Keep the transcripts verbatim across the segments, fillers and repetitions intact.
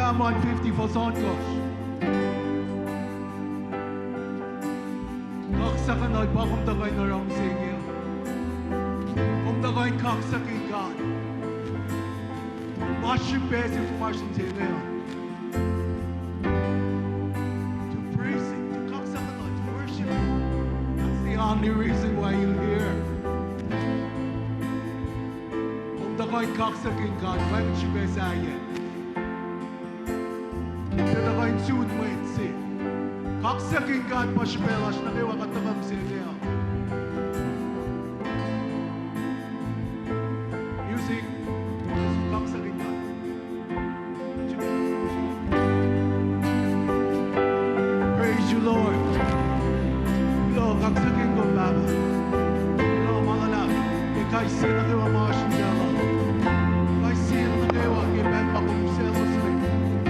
Psalm one fifty, fuhs ohnkohsr. Kaksakihnuhl pa kom tuhkuh in oruh mihsenge uh. Kom tuhkuh in kaksakihn God. Ma srihpac se kom oasr mihsenge uh. To praise Him, to kaksakihnuhl, to worship Him. That's the only reason why you're here. Kom tuhkuh in kaksakihn God, wacngihn srihpac sahyac. Kom tuhkuh in sun mwet se. Kaksakihn God pa srihpac lasr nuh kwewa kuht tuhkuh mihsenge uh. Music, kaksakihn God. Praise you, Lord. Lord, kaksakihn kom, Pahpah. Lord, ma luhlahp ke kais sie nuh kwewa ma oasr in pacl uh. Kais sie nuh kwewa ke pacl ma kom selos me.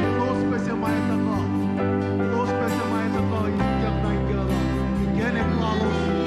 Elos pac se ma etuh kuh. Elos pac se ma etuh kuh in yak nuh in pacl uh. Inkacnek lalos.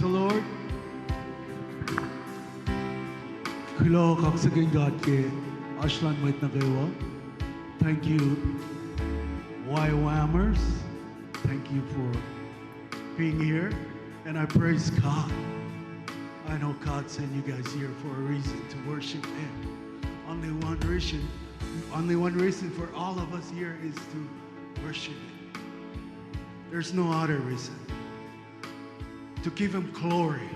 the Lord. Kuloh, kaksakihn God ke oasr luhn mwet nuh kwewa. Thank you, Y WAMers. Thank you for being here. And I praise God. I know God sent you guys here for a reason, to worship Him. Only one reason, only one reason for all of us here is to worship Him. There's no other reason. To give Him glory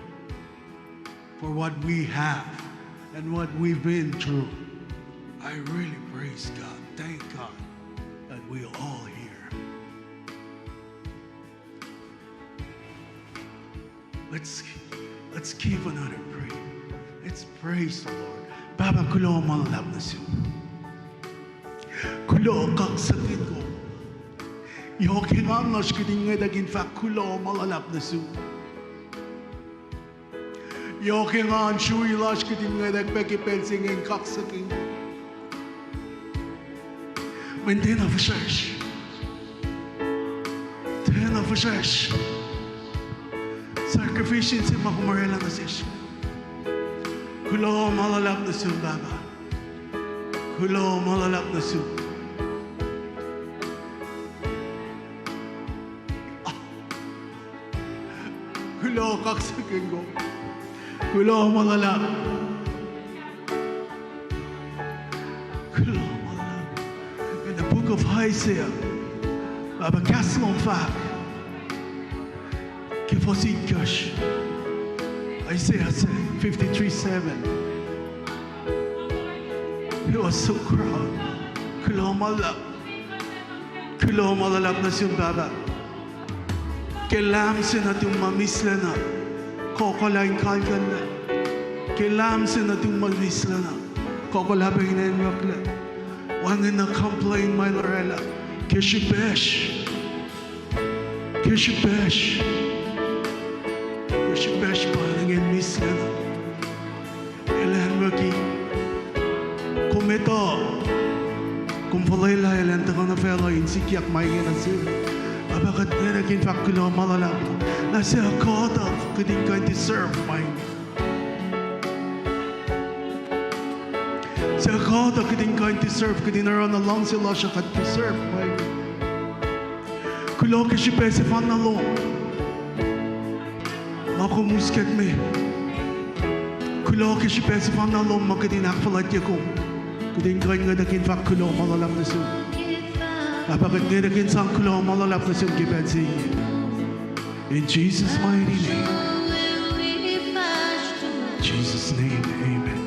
for what we have and what we've been through. I really praise God. Thank God that we're all here. Let's, let's give another praise. Let's praise the Lord. Pahpah, kuloh ma luhlahp nuh sum. Kuloh, kaksakihn kom. Yohk engan lasr kihtin ngwetacng in fahk kuloh ma luhlahp nuh sum. Yohk engan srui lasr kihtin ngwetacng pac ke pacl se inge in kaksakihn kom. Mweyen tiacna fihsracsr. Tiacna fihsracsr. Sacrifice se ma kom orwaclah nuh sesr. Kuloh ma luhlahp nuh sum, Pahpah. Kuloh ma luhlahp nuh sum. Kuloh, kaksakihn kom. Kuloh ma luhlahp. Kuloh ma luhlahp. In the book of Isaiah, Pahpah, kahs lom fahk ke fuhs itkohsr. Isaiah fifty-three seven. It was so proud. Kuloh ma luhlahp. Kuloh ma luhlahp nuh sum, Pahpah. Ke Lahm se nuhtum ma mihslac na, kokolah in kalkalah. Ke Lahm se nuhtum ma mihslac na, kokolah pac in acnwucklac. Wacngihn na complain ma el orwaclah. Ke srihpacsr, ke srihpacsr, ke srihpacsr pa ingacn mihslac na. El acnwucki. Kom etuh, kom fuhlwelah elan tuhkuh nuh facluh in sikyak ma inge nuh sel. Pahpah, kuht ninac kihn fahk kuloh ma luhlahp. Na suc kuht uh kihtin kuh in deserve ma inge? Suc kuht uh kihtin kuh in deserve, kihtin oruh na luhngse lasr uh kuht deserve ma inge? Kuloh ke srihpac sefanna lom ma kom us kuht me. Kuloh ke srihpac sefanna lom ma kuht in ahkfuhlwactye kom. Kuht in kuh in ngwetacng in fahk kuloh ma luhlahp nuh sum. Pahpah, kuht ngwetacng in sang kuloh ma luhlahp nuh sum ke pacl se inge. In Jesus' mighty name. Jesus' name, amen.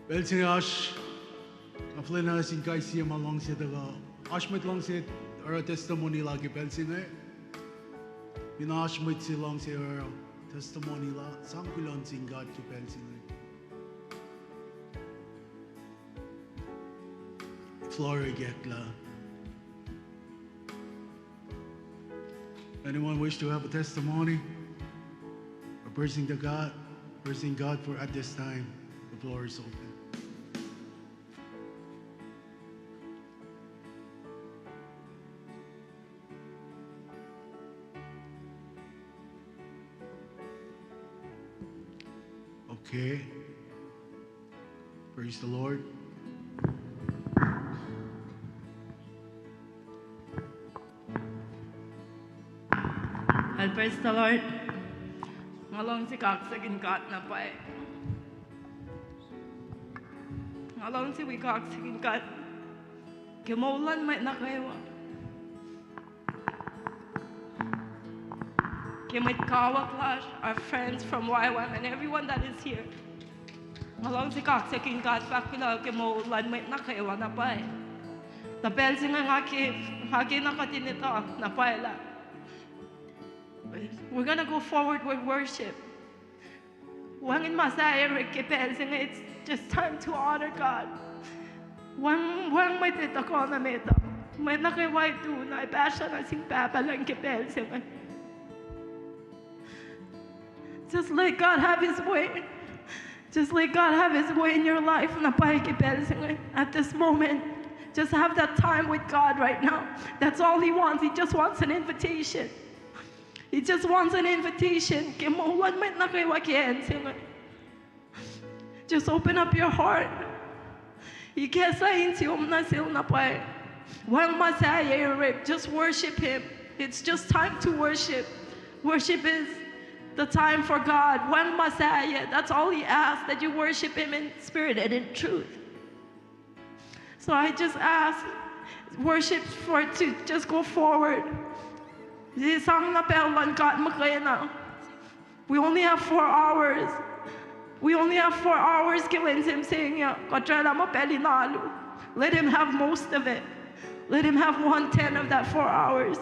Pacl se inge oasr, nga fuhlwelah nuh sin kais sie ma luhngse tuhkuh. Oasr mwet luhngse oruh testimony la ke pacl se inge. Fin oasr mwet se luhngse oruh testimony la, sang kuloh nuh sin God ke pacl se inge. Floor ikacklah. Anyone wish to have a testimony? Or praising the God, praising God for at this time, the floor is open. Okay. Praise the Lord. Well, praise the Lord. Nga luhngse kaksakihn God na pwacye. Nga luhngse wi kaksakihn God ke moul luhn mwet nuh kwewa. Ke mwet kawuck lasr, our friends from Y WAM and everyone that is here. Nga luhngse kaksakihn God fahk kuloh ke moul luhn mwet nuh kwewa na pwacye. Tuh pacl se inge nga ke, nga ke na kuht in etuh na pwacye lah we're gonna go forward with worship. Wacngihn ma sahyac orek ke pacl se inge, it's just time to honor God. Wacng, wacngihn mwet tuhkuh nuh met uh. Mwet nuh kwewa tu na passion nuh sin Pahpah Lucng ke pacl se inge. Just let God have his way. Just let God have his way in your life na pwacye ke pacl se inge. At this moment, just have that time with God right now. That's all he wants. He just wants an invitation. He just wants an invitation ke moul luhn mwet nuh kwewa ke acn se inge. Just open up your heart. Ikacslah insiom nuh sel na pwacye. Wacngihn ma sahyac orek, just worship him. It's just time to worship. Worship is the time for God. Wacngihn ma sahyac, that's all he asks, that you worship him in spirit and in truth. So I just ask worship for to just go forward. Sang na pacl luhn God muhkwena. We only have four hours. We only have four hours ke lwen se mihsenge. Kuht oraclah muh pacl in alu. Let him have most of it. Let him have one tenth of that four hours.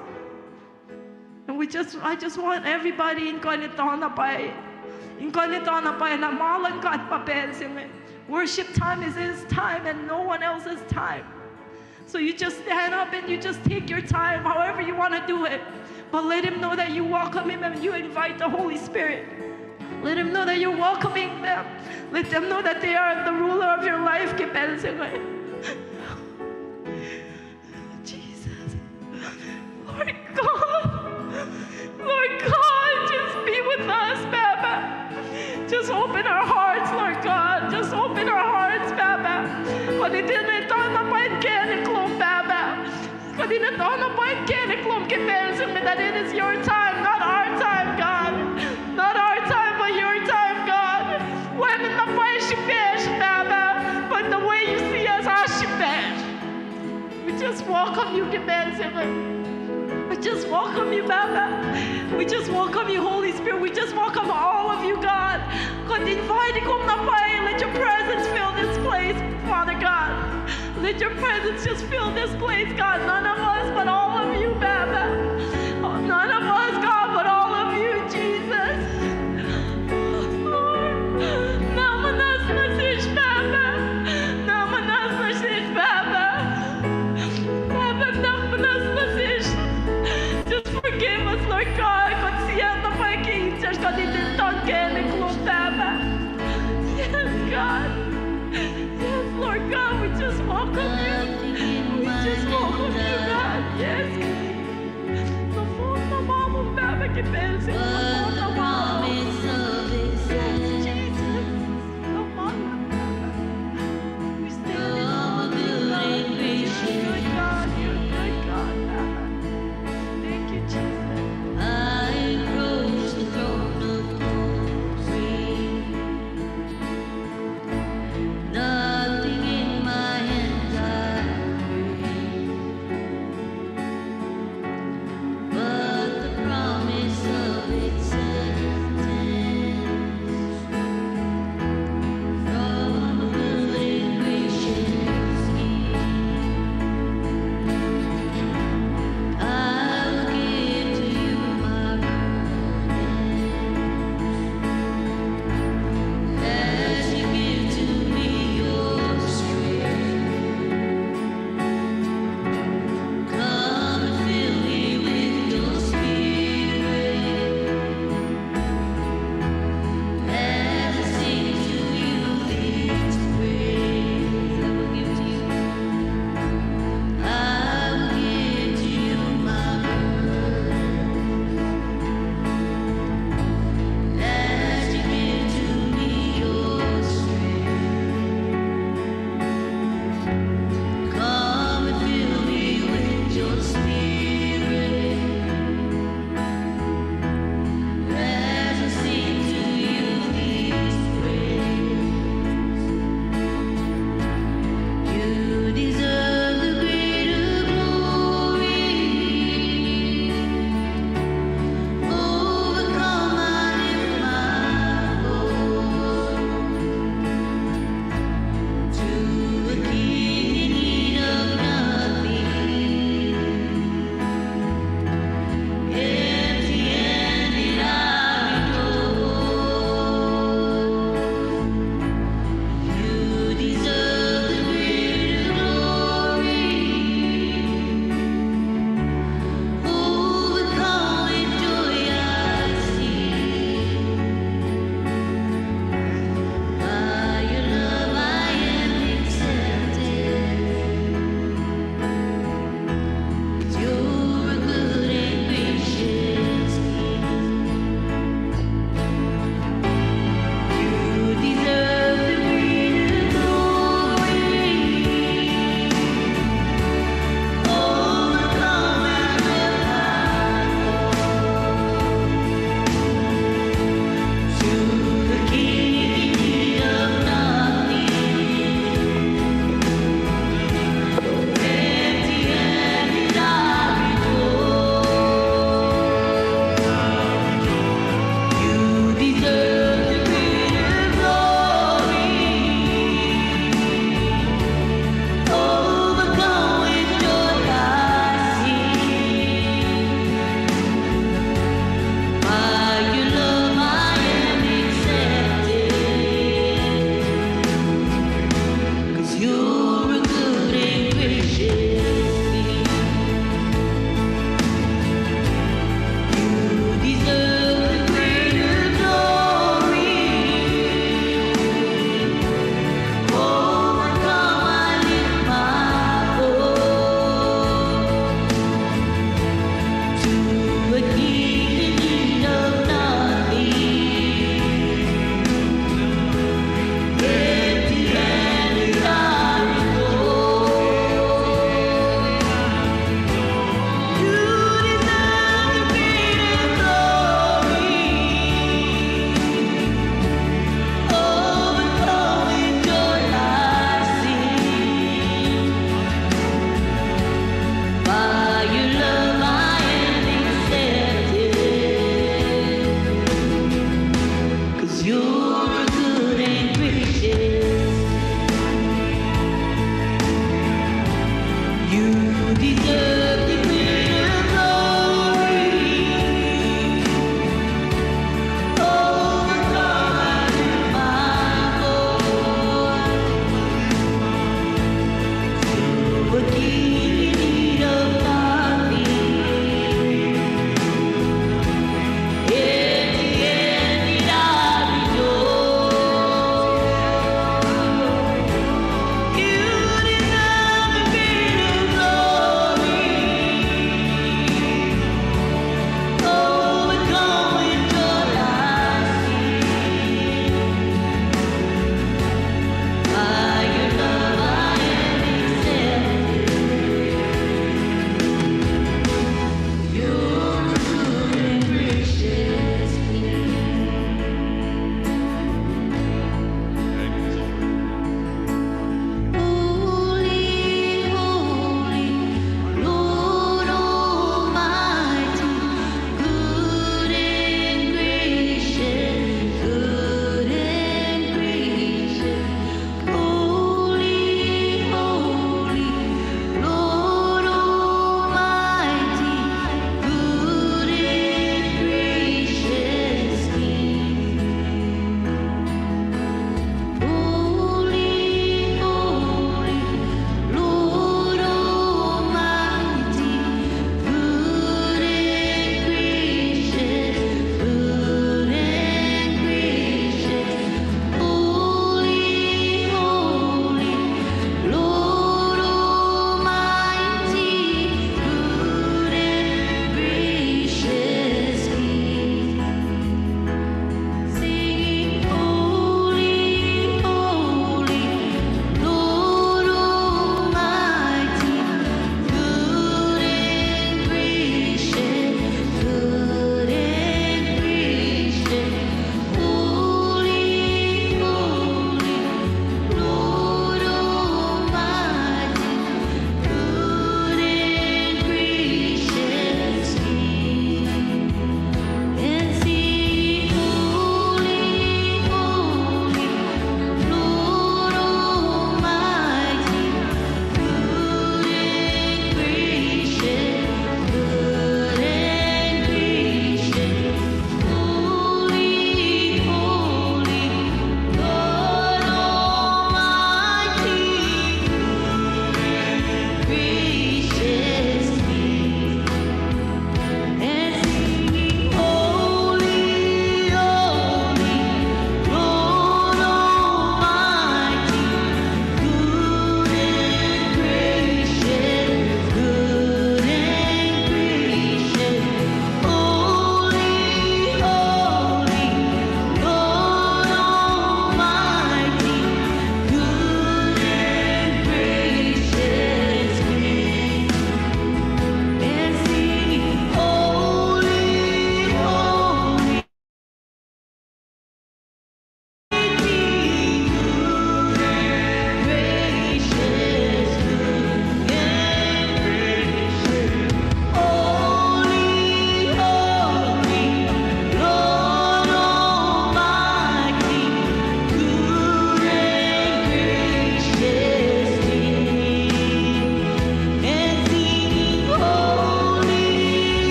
And we just, I just want everybody in kuh in etuh na pwacye, in kuh in etuh na pwacye lah ma luhn God pa pacl se inge. Worship time is his time and no one else's time. So you just stand up and you just take your time, however you want to do it. But let him know that you welcome him and you invite the Holy Spirit. Let him know that you're welcoming them. Let them know that they are the ruler of your life ke pacl se inge. Jesus. Lord God. Lord God, just be with us, Pahpah. Just open our hearts, Lord God. Just open our hearts, Pahpah. Kuht in etuh na pwacye inkacnek lom, Pahpah. Kuht in etuh na pwacye inkacnek lom ke pacl se inge, that it is your time, not our time, God. Not our time, but your time, God. Wacngihn na pwacye srihpacsr, Pahpah, but the way you see us, oasr srihpacsr. We just welcome you ke pacl se inge. We just welcome you, Pahpah. We just welcome you, Holy Spirit. We just welcome all of you, God. Kuht invite kom na pwacye. Let your presence fill this place, Father God. Let your presence just fill this place, God. None of us, but all of you, Pahpah. Oh, none of us, God, but all of you, Jesus. Lord, na muhnahs nuh sesr, Pahpah. Na muhnahs nuh sesr, Pahpah. Pahpah, na muhnahs nuh sesr. Just forgive us, Lord God. Kuht siyuck na pwacye ke insiyacsr, kuht in etuh inkacnek lom, Pahpah. Yes, God. Yes, Lord God, we just welcome you. We just welcome you, God. Yes. Nohfohn na ma lom, Pahpah, ke pacl se inge. Nohfohn na ma lom. Yes, Jesus. Nohfohn na ma lom. We stand in awe of you, God. You're a good God. You're a good God, Pahpah. Thank you, Jesus. I approach the throne of glory. Nothing in my hands I bring, but the promise of eternal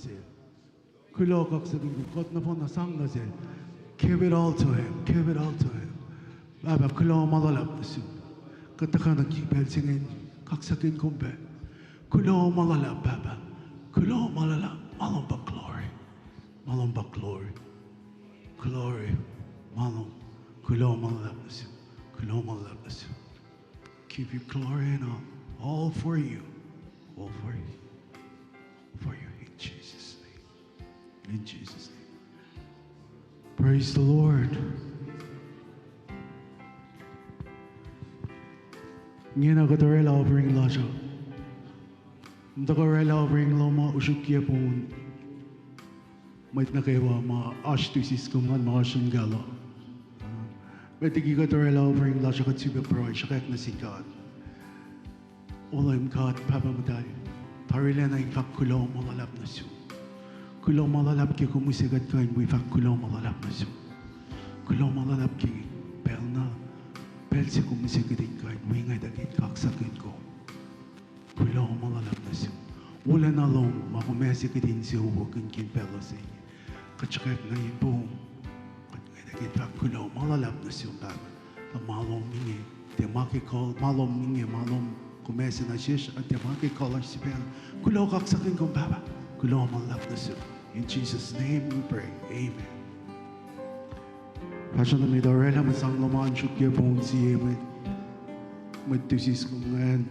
sel. Kuloh kaksakihn kom. Kuht nohfohn na sang nuh sel. Give it all to him. Give it all to him. Pahpah, kuloh ma luhlahp nuh sum. Kuht tuhkuh nuh ke pacl se inge in kaksakihn kom pac. Kuloh ma luhlahp, Pahpah. Kuloh ma luhlahp. Ma lom pa glory. Ma lom pa glory. Glory. Ma lom. Kuloh ma luhlahp nuh sum. Kuloh ma luhlahp nuh sum. Give you glory and honor. All for you. All for you. For you in Jesus' name. In Jesus' name. Praise the Lord. Ingena kuht oraclah offering lasr uh. Kuht tuhkuh oraclah offering lom uh, usrukye pon mwet nuh kwewa ma oasr tu siskom an ma oasr in kalo. Met liki kuht oraclah offering lasr uh, kuht sifilpac pruhe, sruhkwack nuh sin God. O Leum God, Pahpah Muhtahl, tarilacna in fahk kuloh ma luhlahp nuh sum. Kuloh ma luhlahp ke kom use kuht kuh in wi fahk kuloh ma luhlahp nuh sum. Kuloh ma luhlahp ke pacl na, pacl se kom use kuht in kuh in wi ngwetacng in kaksakihn kom. Kuloh ma luhlahp nuh sum. Wolacna lom ma kom ase kuht in suwohswohs in ke pacl se inge. Kuht sruhkwack nuh in poum. Kuht ngwetacng in fahk kuloh ma luhlahp nuh sum, Pahpah. Tuh ma lom inge, tiac ma ke kuh, ma lom inge, ma lom kom ase nuh sesr, tiac ma ke kuh lasr sifacna. Kuloh kaksakihn kom, Pahpah. Kuloh ma luhlahp nuh sum. In Jesus' name we pray. Amen. Fahsruh nuh met oraclah mwe sang lom an, sruokyac pon sie mwet, mwet tu siskom ingacn.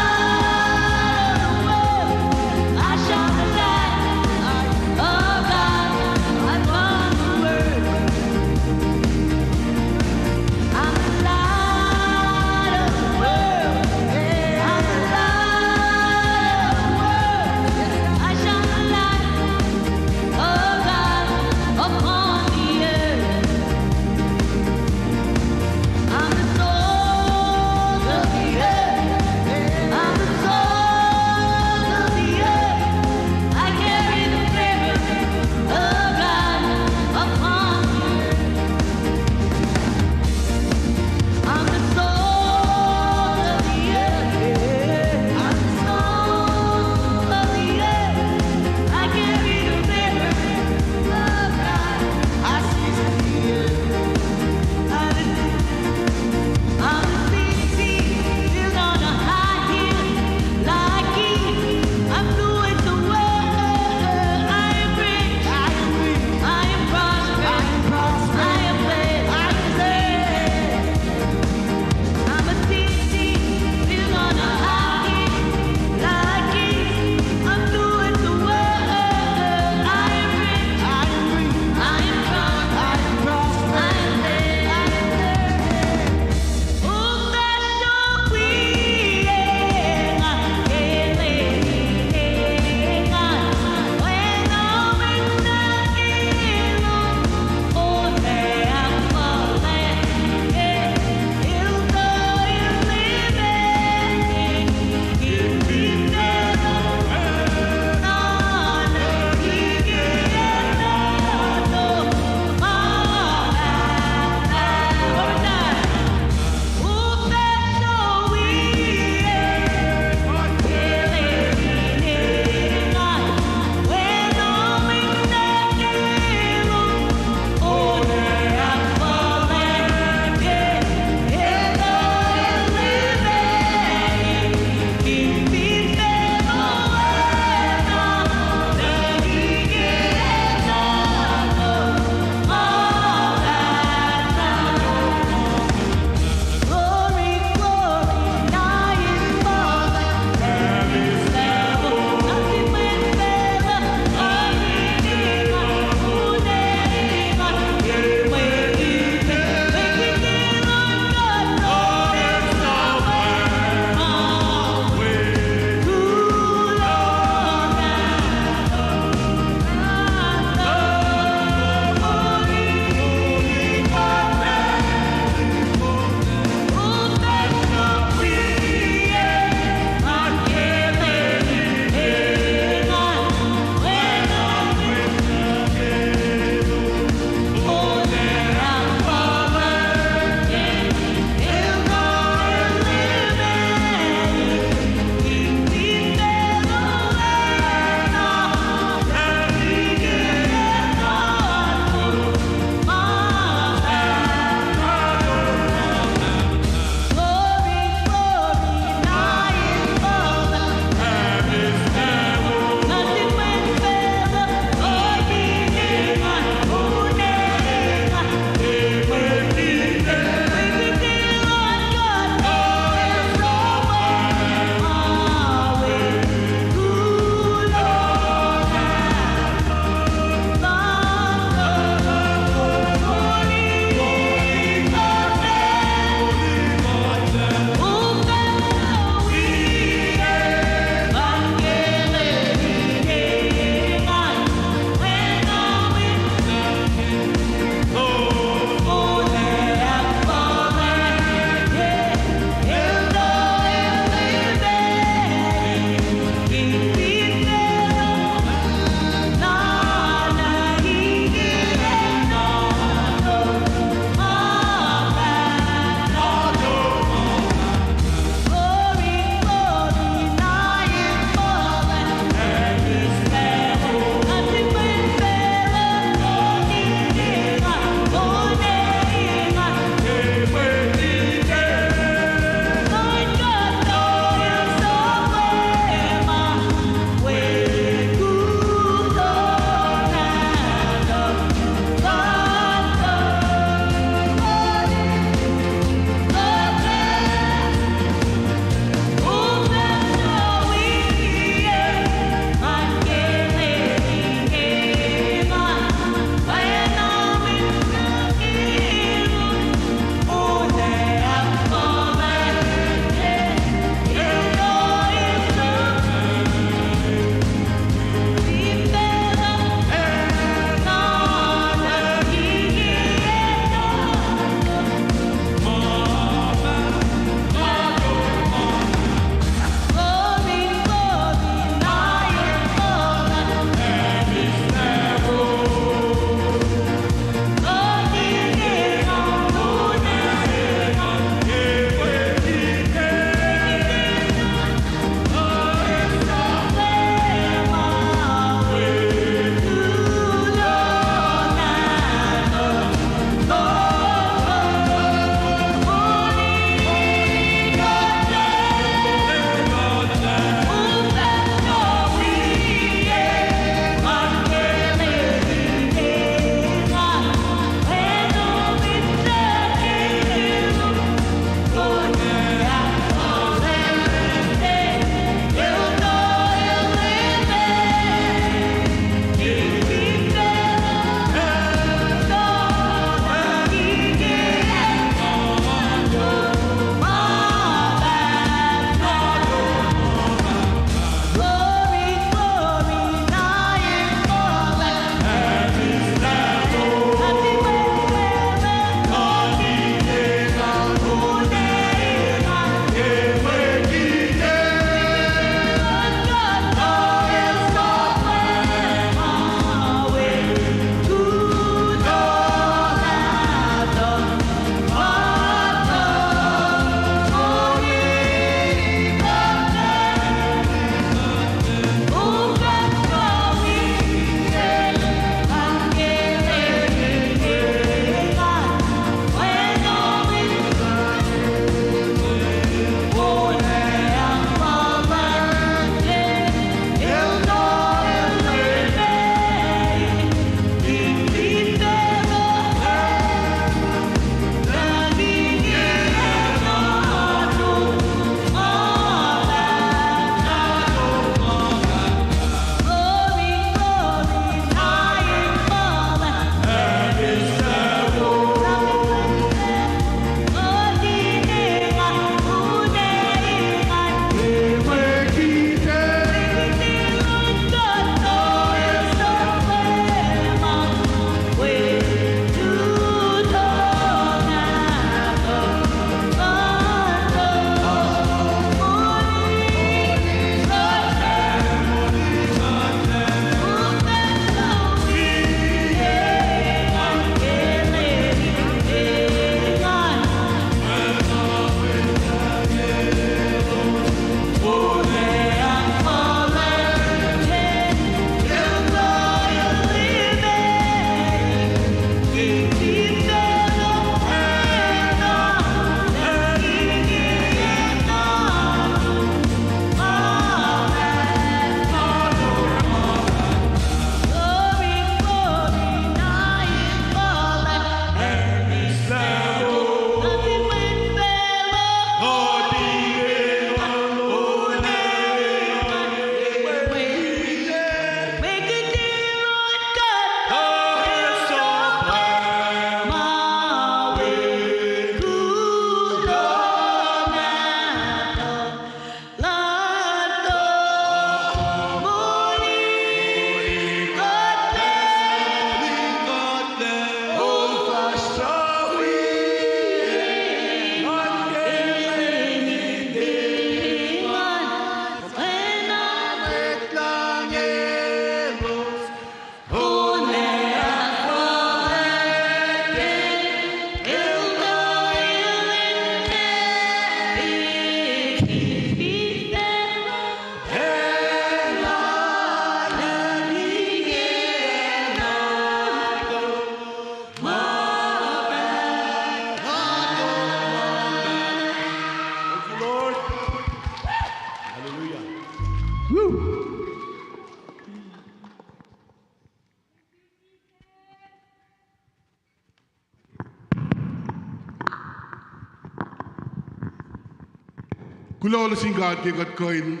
Kuloh nuh sin God ke kuht kuh in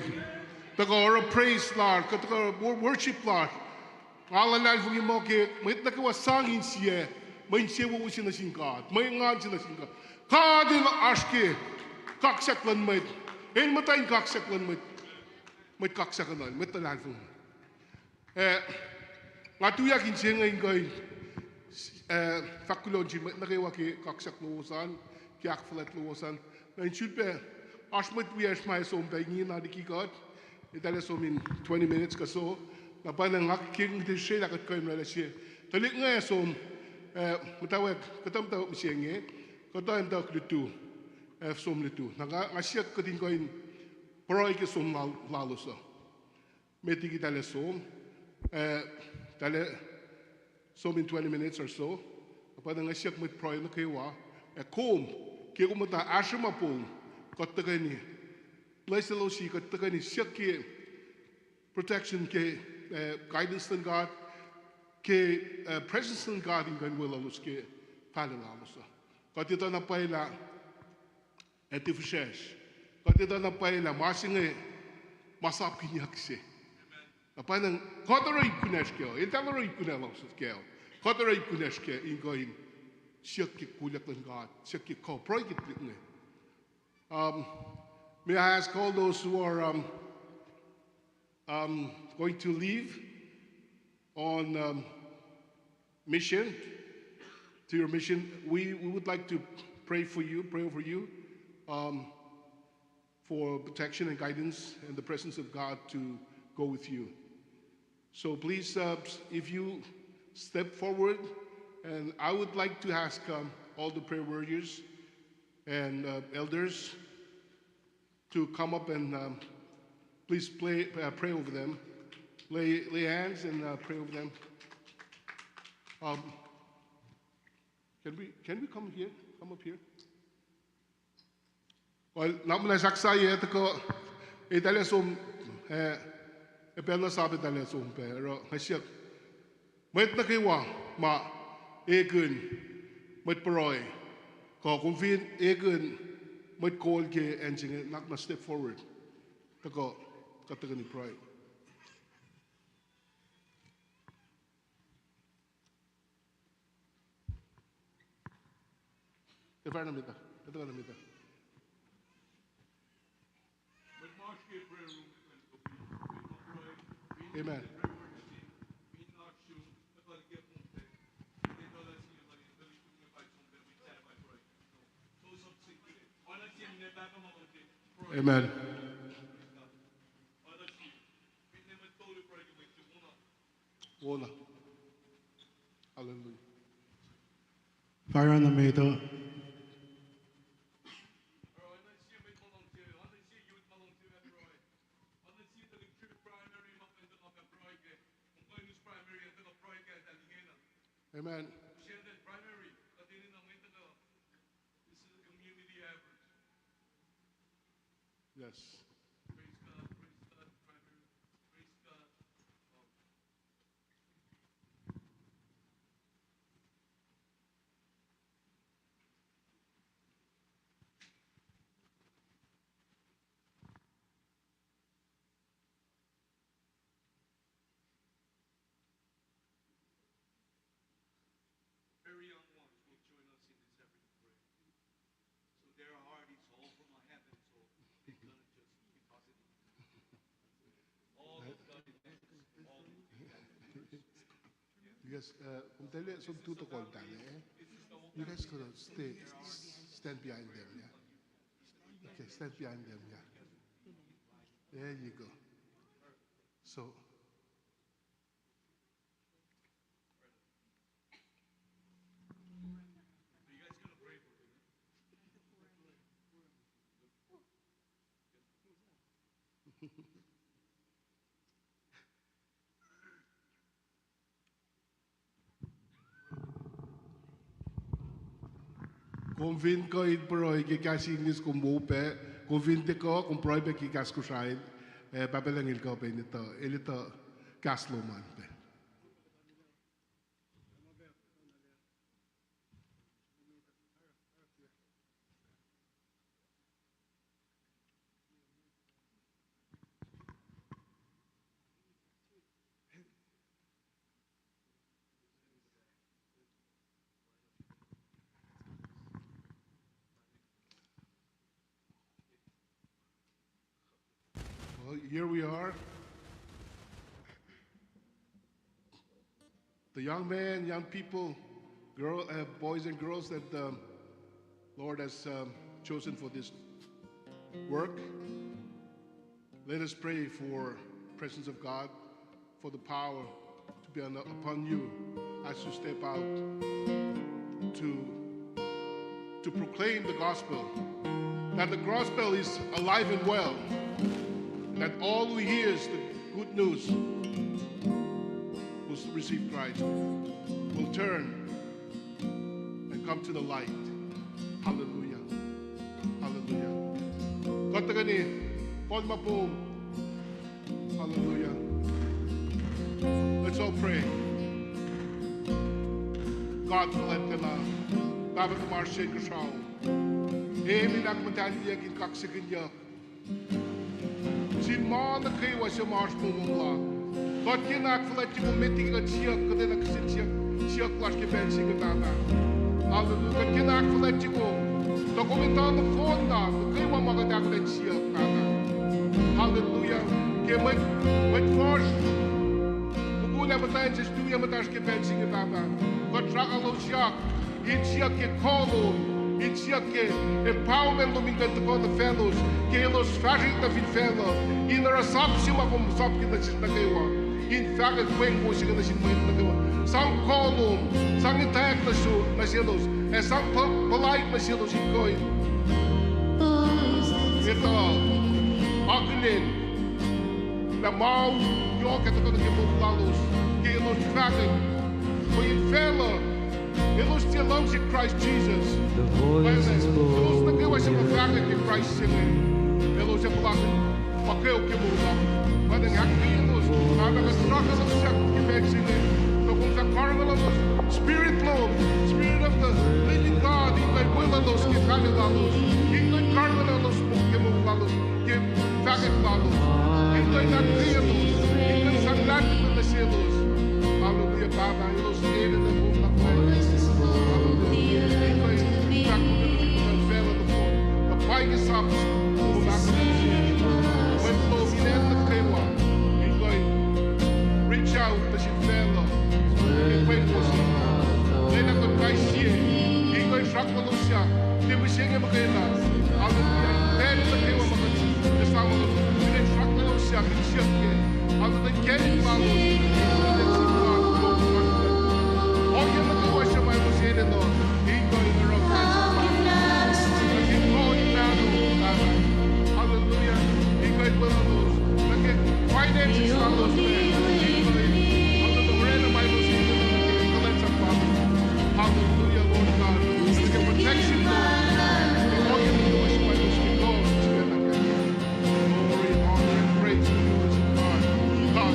tuhkuh oruh praise lasr, kuht tuhkuh wor-, worship lasr. Nga luhlahlfongi muh ke mwet nuh kwewa sang insiyac, mwe insewowo se nuh sin God, mwe engan se nuh sin God. God El oasr ke kaksak luhn mwet, El muhta in kaksak luhn mwet, mwet kaksak luhn, mwet luhlahlfongi. Eh, nga tuyak inse inge in kuh in, eh, fahk kuloh nuh sin mwet nuh kwewa ke kaksak lowos an, ke ahkfuhlwact lowos an. Na in sulpac, oasr mwet wiyacsr ma ac som pac inge na liki kuht. Eltahl ac som in twenty minutes kuh so. Na pwacnwacng nga ke nge srwaclah kuht kuh in oraclah sie tuhlihk inge ac som, eh, muhtwacwacack, kuhtuh muhtwacwacack mihsenge, kuhtuh in tuh lutu, eh, som lutu. Na nga, nga siyuck kuht in kuh in pruhe ke som lal-, lalos uh. Met liki eltahl ac som, eh, eltahl ac som in twenty minutes or so. Na pwacnwacng nga siyuck mwet pruhe nuh kwewa, ac kom, ke kom muhta ahsruh ma pom, kuht tuhkweni, bless elos, kuht tuhkweni siyuck ke protection, ke, eh, guidance luhn God, ke, eh, presence luhn God in kuh in weluhlos ke pahluh lalos uh. Kuht etuh na pwacye lah ac tiac fihsracsr. Kuht etuh na pwacye lah ma se inge masap kihnyuck se. Na pwacnwacng kuht oruh ip kunacsr kac, eltahl oruh ip kunacsr kac. Kuht oruh ip kunacsr kac in kuh in siyuck ke kolyuck luhn God, siyuck ke kuh, pruhe ke tuhlihk inge. Um, may I ask all those who are, um, um, going to leave on, um, mission, to your mission, we, we would like to pray for you, pray over you, um, for protection and guidance and the presence of God to go with you. So please, uh, if you step forward, and I would like to ask, um, all the prayer warriors and, uh, elders to come up and, um, please play, uh, pray over them. Lay, lay hands and, uh, pray over them. Um, can we, can we come here? Come up here. Well, na muhnahs ahksahyac tuhkuh, eltahl ac som, eh, ac pacl na sap eltahl ac som pac, oruh nga siyuck mwet nuh kwewa ma ekihn mwet pruhe, kuh kom fin ekihn mwet kol ke acn se inge, nuhnak na step forward. Tuhkuh, kuht tuhkweni pruhe. Etuh na met ah, etuh na met ah. Amen. Amen. Wona. Hallelujah. Fire on the meter. Amen. Yes. Very young ones will join us in this afternoon prayer. So their heart is all from a heaven, so they're gonna just be positive. All of God is all in the atmosphere. You guys, uh, kom tahl som tu tokol tale, eh? You guys could stay, stand behind them, yeah? Okay, stand behind them, yeah. There you go. So, kom fin kuh in pruhe ke kahs English, kom wo pac. Kom fin tiac kuh, kom pruhe pac ke kahs Kosrae. Eh, Pahpah Lucng El kuh pac in etuh, El etuh kahs lom an pac. Here we are. The young men, young people, girl, uh, boys and girls that the Lord has, um, chosen for this work. Let us pray for presence of God, for the power to be on, upon you as you step out to, to proclaim the gospel, that the gospel is alive and well, that all who hears the good news will receive Christ, will turn and come to the light. Hallelujah. Hallelujah. Kuht tuhkweni, pon ma pom. Hallelujah. Let's all pray. God fuhlwactlacna, Pahpah tuhmasr Inkuhsrao, emin ahkmuhtahliyuck in kaksakihnyuck sin ma nuh kwewa suc ma oasr moul lom la. Kuht kena ahkfuhlwactye kom met liki kuht siyuck, kuht enenuh kihsen siyuck, siyuck lasr ke pacl se inge, Pahpah. Hallelujah. Kuht kena ahkfuhlwactye kom tuh kom etuh nohfohnna nuh kwewa ma kuht ahkolah in siyuck, Pahpah. Hallelujah. Ke mwet, mwet fuhsr, mukul ac muhtwacn se stuya muhtasr ke pacl se inge, Pahpah, kuht srakalosyak in siyuck ke kuh lom, in siyuck ke empowerment lom in kuh in tuhkuh nuh faclos, ke elos fahsrwelihk nuh fin facluh, in oruh sap se ma kom sapkihn nuh sesr nuh kwewa, in fahkwack pweng wo se inge nuh sin mwet nuh kwewa. Sang kuh lom, sang etwacack nuh se, nuh selos, ac sang pu-, puhlaik nuh selos in kuh in etuh, akihlen lah ma yohk ac tuhkuh nuh ke moul lalos ke elos fahkwack, mweyen facluh elos tiac luhngse Kraist Jisus. Elos nuh kwewa suc ma fahkwack ke Kraist se inge, elos ac puhlakihn ma kweok ke moul lom. Pwacnwacng ahkkweye elos, na kuht srakalosyak ke pacl se inge, tuh kom fah karihngihnuhlos, Spirit lom, Spirit of the living God, in kuh in weluhlos ke pahluh lalos, in kuh in karihngihnuhlos ke moul lalos, ke fahkwack lalos, in kuh in ahkkweye elos, in kuh in sang luhlahlfongi nuh selos. Hallelujah, Pahpah, elos enenuh kom na pwacye. Hallelujah. In kuh in fahk kom in facluh nohfohn, na pwacye ke sap kom ahkolah nuh sesr. Mwet lom in acn nuh kwewa, in kuh in reach out nuh sin facluh, in pweng wo se, lwelah kuht kais sie in kuh in sraklolosyak ke mihsenge muhkwena. Hallelujah. Pacl nuh kwewa ma kuht esamuhl, in sraklolosyak in siyuck ke, hallelujah, kacnek lalos, ohiyac nuh kwewa suc ma elos enenuh, in kuh in oruh, hallelujah, in kuh in weluhlos nuh ke finances lalos, in kuh in, hallelujah, oraclah ma elos enenuh nuh ke kuhlwacnsap lalos. Hallelujah, Lord God. Nuh ke protection, Lord. Glory, honor, and praise to you, God. God.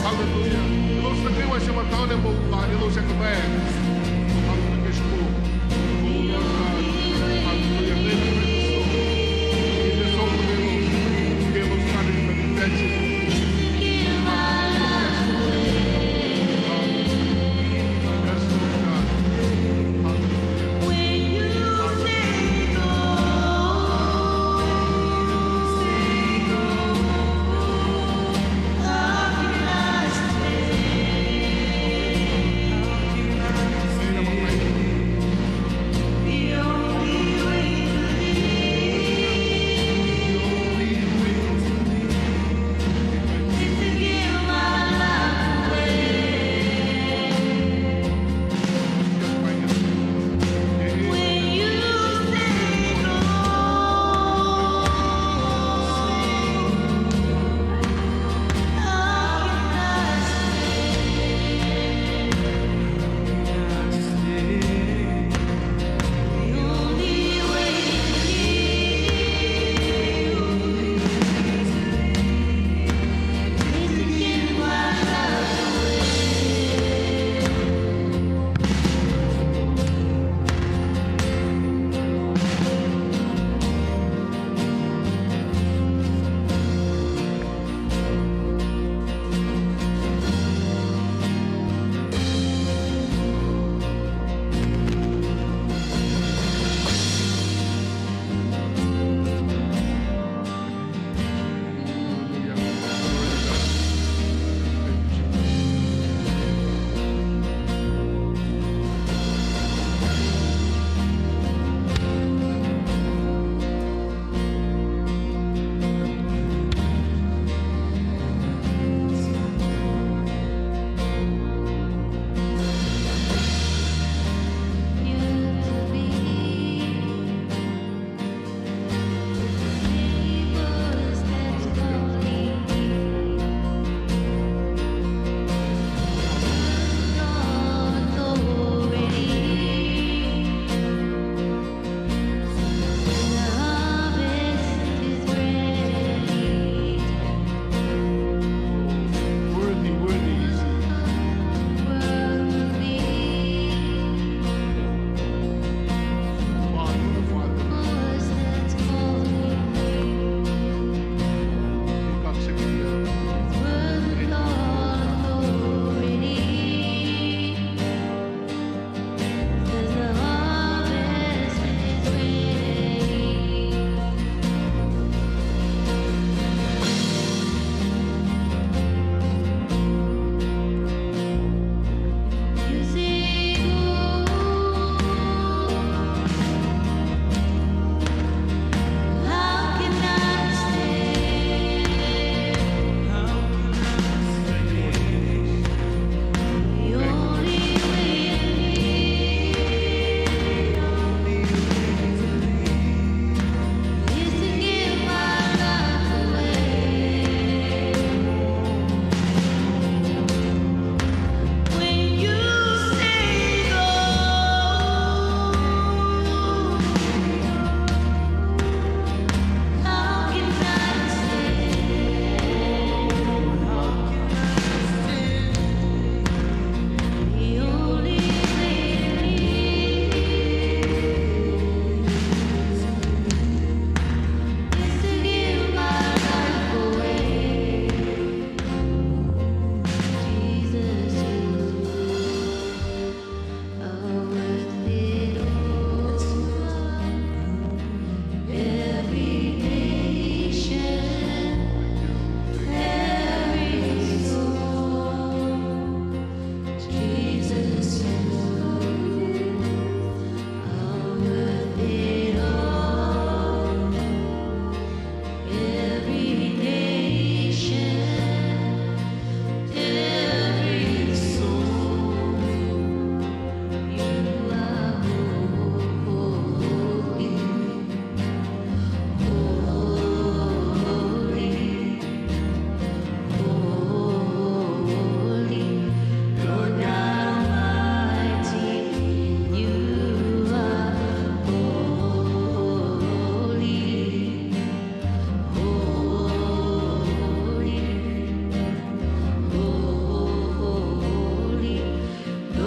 Hallelujah. Elos nuh kwewa suc ma tuhlac moul lal, elos ac kuh pac. Hallelujah. Hallelujah.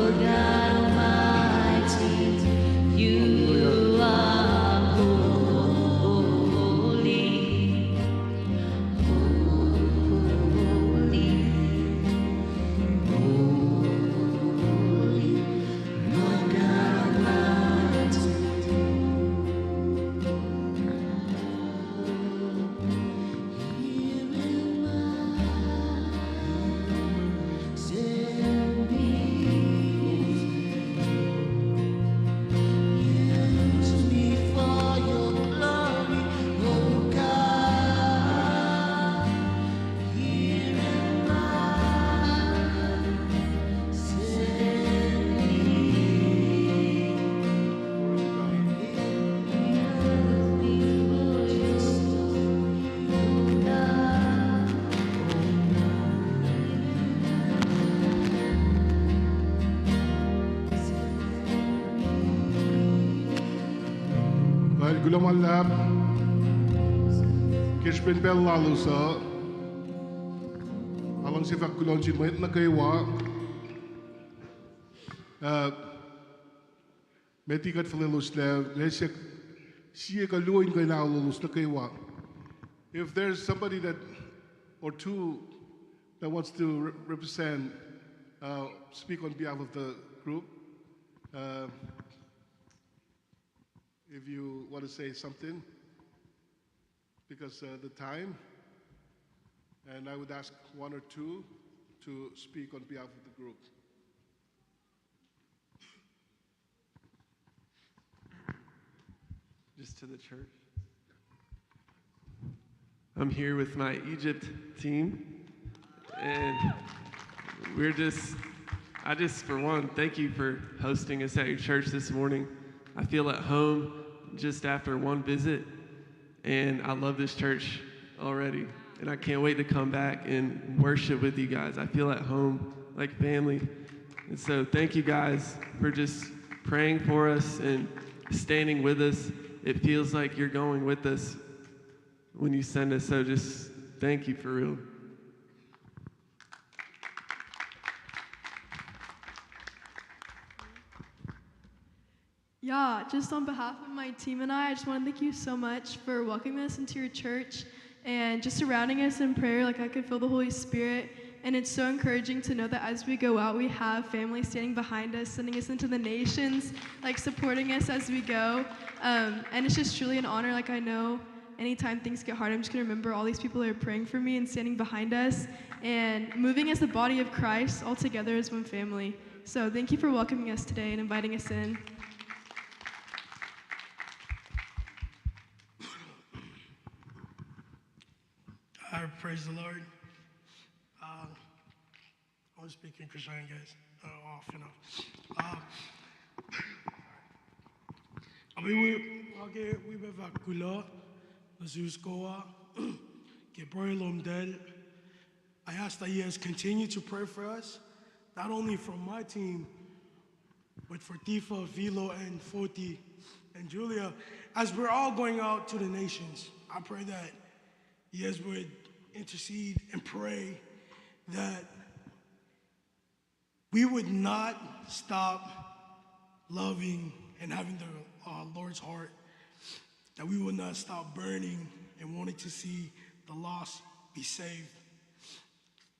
God Almighty, you are holy. Holy, holy, Lord God Almighty. Kuloh ma luhlahp. Ke srihpen pacl lalos uh, nga luhngse fahk kuloh nuh sin mwet nuh kwewa. Uh, met liki kuht fuhlweloslac, lesin sie kuh luo in kuh in aololos nuh kwewa. If there's somebody that, or two, that wants to re-, represent, uh, speak on behalf of the group, uh, if you want to say something, because, uh, the time, and I would ask one or two to speak on behalf of the group. Just to the church. I'm here with my Egypt team, and we're just, I just, for one, thank you for hosting us at your church this morning. I feel at home just after one visit, and I love this church already. And I can't wait to come back and worship with you guys. I feel at home, like family. And so thank you guys for just praying for us and standing with us. It feels like you're going with us when you send us. So just thank you for real. Yeah, just on behalf of my team and I, I just want to thank you so much for welcoming us into your church and just surrounding us in prayer. Like, I could feel the Holy Spirit. And it's so encouraging to know that as we go out, we have family standing behind us, sending us into the nations, like, supporting us as we go. Um, and it's just truly an honor. Like, I know anytime things get hard, I'm just going to remember all these people that are praying for me and standing behind us and moving as the body of Christ all together as one family. So thank you for welcoming us today and inviting us in. All right, praise the Lord. Um, I want to speak in Christian, guys. Uh, off and off. Uh, I mean, we, okay, we have a kula, the Zeus Koa, ke pruhe lom del. I ask that you guys continue to pray for us, not only from my team, but for Tifa, Vilo, and Foti, and Julia, as we're all going out to the nations. I pray that you guys would intercede and pray that we would not stop loving and having the, uh, Lord's heart, that we would not stop burning and wanting to see the lost be saved.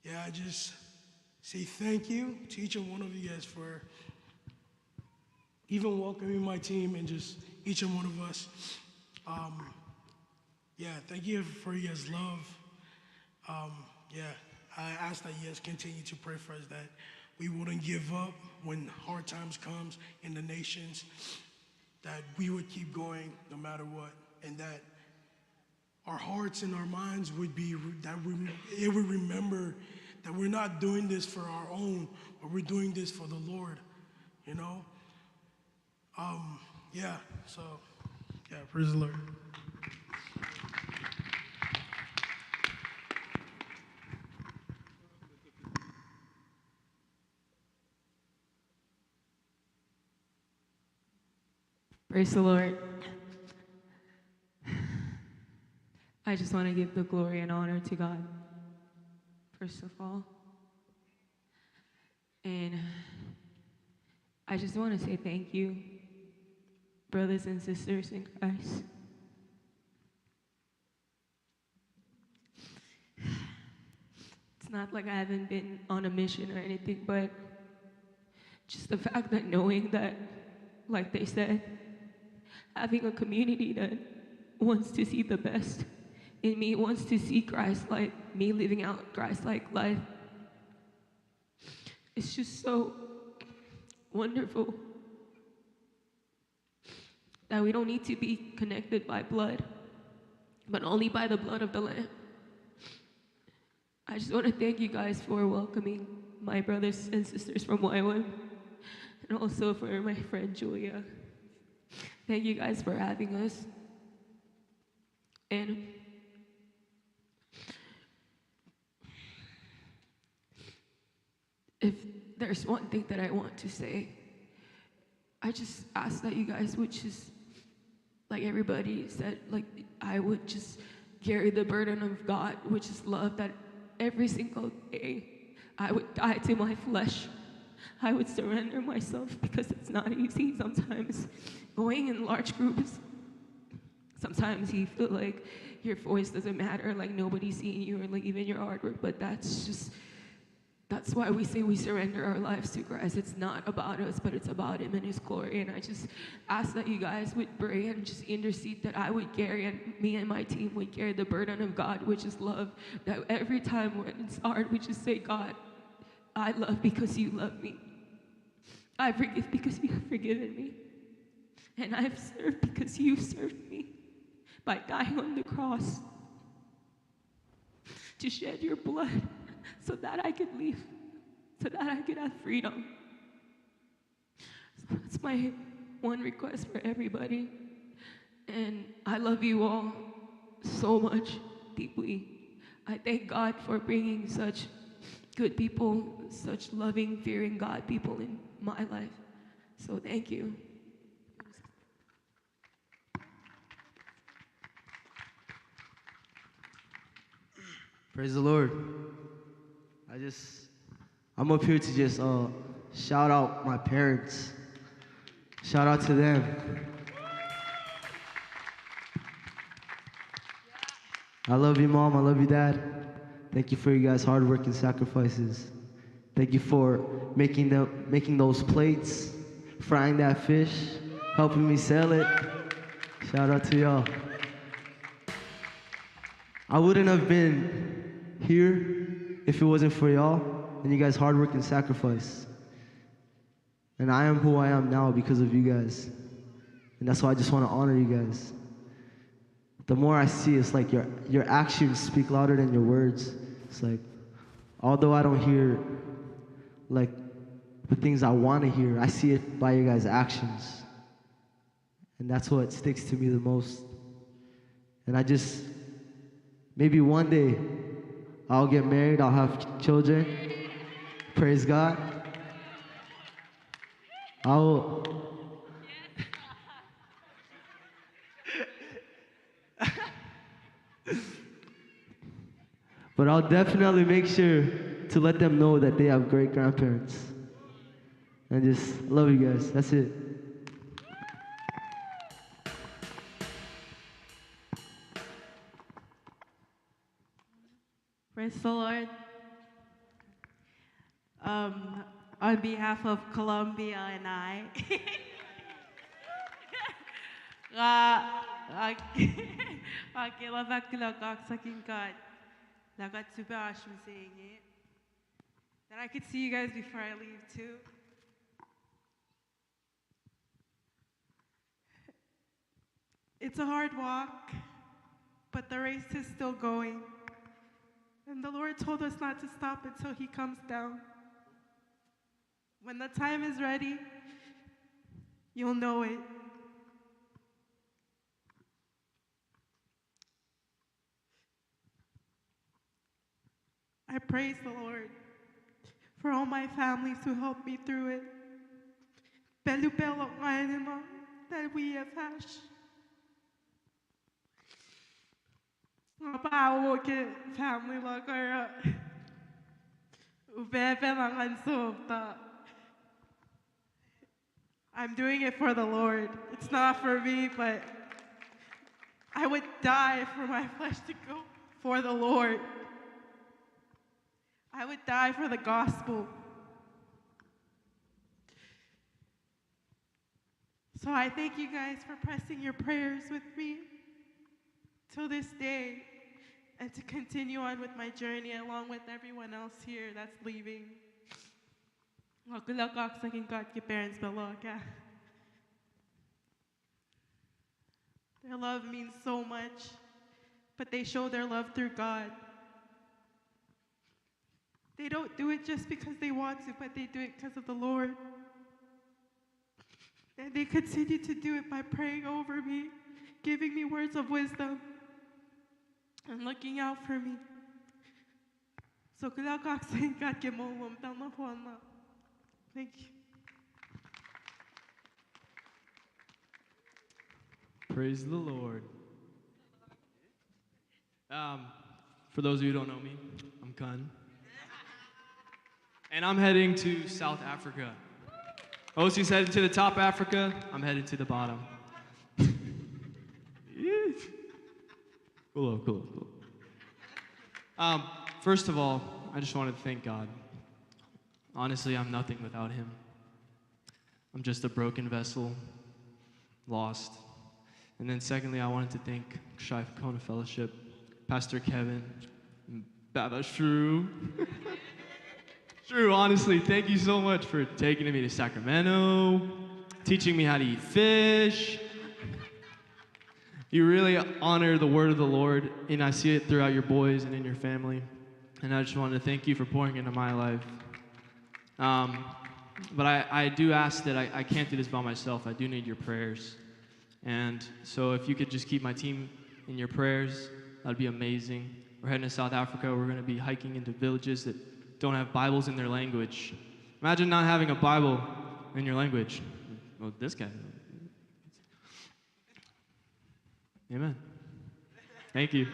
Yeah, I just say thank you to each and one of you guys for even welcoming my team and just each and one of us. Um, yeah, thank you for your guys' love. Um, yeah, I ask that you guys continue to pray for us, that we wouldn't give up when hard times comes in the nations, that we would keep going no matter what, and that our hearts and our minds would be, that we, it would remember that we're not doing this for our own, but we're doing this for the Lord, you know? Um, yeah, so, yeah, praise the Lord. Praise the Lord. I just want to give the glory and honor to God, first of all. And I just want to say thank you, brothers and sisters in Christ. It's not like I haven't been on a mission or anything, but just the fact that knowing that, like they said, having a community that wants to see the best in me, wants to see Christ like me living out Christ like life, it's just so wonderful that we don't need to be connected by blood, but only by the blood of the Lamb. I just want to thank you guys for welcoming my brothers and sisters from Y WAM, and also for my friend Julia. Thank you guys for having us. And if there's one thing that I want to say, I just ask that you guys would just, like everybody said, like, I would just carry the burden of God, which is love, that every single day I would die to my flesh. I would surrender myself because it's not easy sometimes going in large groups. Sometimes you feel like your voice doesn't matter, like nobody's seeing you, or like even your hard work, but that's just that's why we say we surrender our lives to Christ. It's not about us, but it's about Him and His glory. And I just ask that you guys would pray and just intercede that I would carry, and me and my team would carry the burden of God, which is love. That every time when it's hard, we just say, God, I love because you love me. I forgive because you have forgiven me. And I've served because you served me by dying on the cross to shed your blood so that I could live, so that I could have freedom. So that's my one request for everybody. And I love you all so much, deeply. I thank God for bringing such good people, such loving, fearing God people in my life. So thank you. Praise the Lord. I just, I'm up here to just uh, shout out my parents. Shout out to them. I love you, Mom. I love you, Dad. Thank you for you guys' hard work and sacrifices. Thank you for making the making those plates, frying that fish, helping me sell it. Shout out to y'all. I wouldn't have been here if it wasn't for y'all and you guys' hard work and sacrifice. And I am who I am now because of you guys. And that's why I just want to honor you guys. The more I see, it's like your your actions speak louder than your words. It's like, although I don't hear like the things I want to hear, I see it by your guys' actions. And that's what sticks to me the most. And I just, maybe one day, I'll get married, I'll have children. Praise God. I will. But I'll definitely make sure to let them know that they have great grandparents. And just love you guys. That's it. Praise the Lord. Um, on behalf of Colombia and I, nga, nga, nga ke luhpan kuloh kaksakin God lah kuht sifilpac oasr mihsenge. That I could see you guys before I leave too. It's a hard walk, but the race is still going. And the Lord told us not to stop until He comes down. When the time is ready, you'll know it. I praise the Lord for all my families who helped me through it. Pacl upac luhk nga enenuh, that we have hash. Nga paho ke family luhk oruh upac pacl ngan softa. I'm doing it for the Lord. It's not for me, but I would die for my flesh to go for the Lord. I would die for the gospel. So I thank you guys for pressing your prayers with me till this day and to continue on with my journey along with everyone else here that's leaving. Nga kuloh kaksakin God ke parents pacl uh ka. Their love means so much, but they show their love through God. They don't do it just because they want to, but they do it because of the Lord. And they continue to do it by praying over me, giving me words of wisdom, and looking out for me. So kuloh kaksakin God ke moul lom pacl nohfohn uh. Thank you. Praise the Lord. Um, for those of you who don't know me, I'm Kun. And I'm heading to South Africa. Ossi's heading to the top Africa, I'm heading to the bottom. Cool, cool, cool. Um, first of all, I just wanted to thank God. Honestly, I'm nothing without Him. I'm just a broken vessel, lost. And then, secondly, I wanted to thank Kosrae Kona Fellowship, Pastor Kevin, and Baba Shrew. Shrew, honestly, thank you so much for taking me to Sacramento, teaching me how to eat fish. You really honor the word of the Lord, and I see it throughout your boys and in your family. And I just wanted to thank you for pouring into my life. Um, but I, I do ask that I, I can't do this by myself. I do need your prayers. And so if you could just keep my team in your prayers, that'd be amazing. We're heading to South Africa. We're gonna be hiking into villages that don't have Bibles in their language. Imagine not having a Bible in your language. Well, this guy. Amen. Thank you.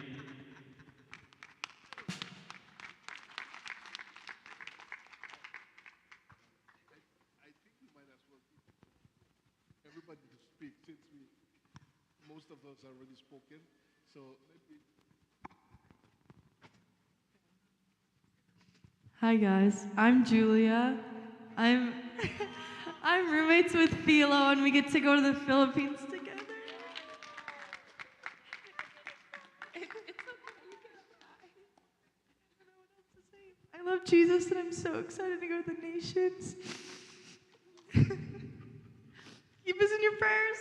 I think we might as well give everybody to speak since we, most of us already spoken. So let me Hi guys, I'm Julia. I'm I'm roommates with Philo and we get to go to the Philippines together. It's okay, you can cry. I don't know what else to say. I love Jesus and I'm so excited to go to the nations. Keep us in your prayers.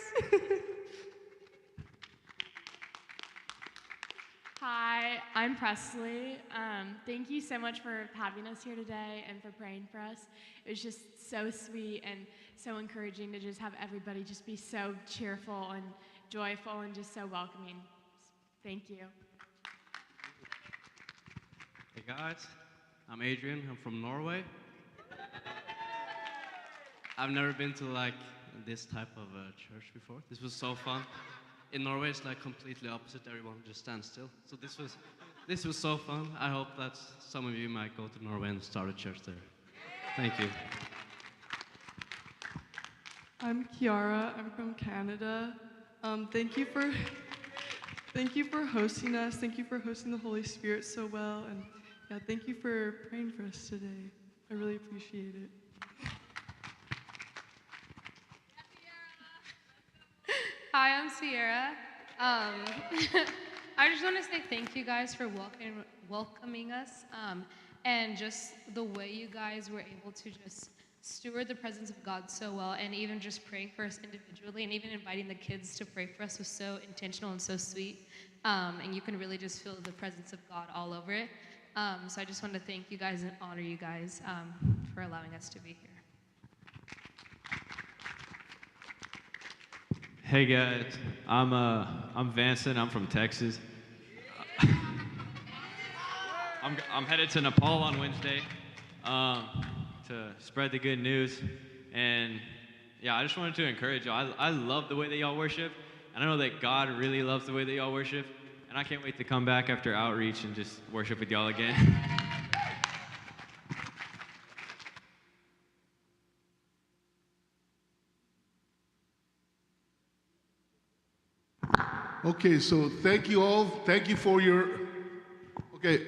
Hi, I'm Presley. Um, thank you so much for having us here today and for praying for us. It was just so sweet and so encouraging to just have everybody just be so cheerful and joyful and just so welcoming. Thank you. Hey guys, I'm Adrian. I'm from Norway. I've never been to like this type of uh, church before. This was so fun. In Norway, it's like completely opposite. Everyone just stands still. So this was this was so fun. I hope that some of you might go to Norway and start a church there. Thank you. I'm Kiara. I'm from Canada. Um, thank you for thank you for hosting us. Thank you for hosting the Holy Spirit so well, and yeah, thank you for praying for us today. I really appreciate it. Hi, I'm Sierra. Um, I just want to say thank you guys for welcoming, welcoming us, um, and just the way you guys were able to just steward the presence of God so well, and even just praying for us individually, and even inviting the kids to pray for us was so intentional and so sweet. Um, and you can really just feel the presence of God all over it. Um, so I just wanted to thank you guys and honor you guys um, for allowing us to be here. Hey guys, I'm uh, I'm Vanson. I'm from Texas. I'm I'm headed to Nepal on Wednesday um, to spread the good news, and yeah, I just wanted to encourage you. I I love the way that y'all worship, and I know that God really loves the way that y'all worship, and I can't wait to come back after outreach and just worship with y'all again. Okay, so thank you all. Thank you for your, okay.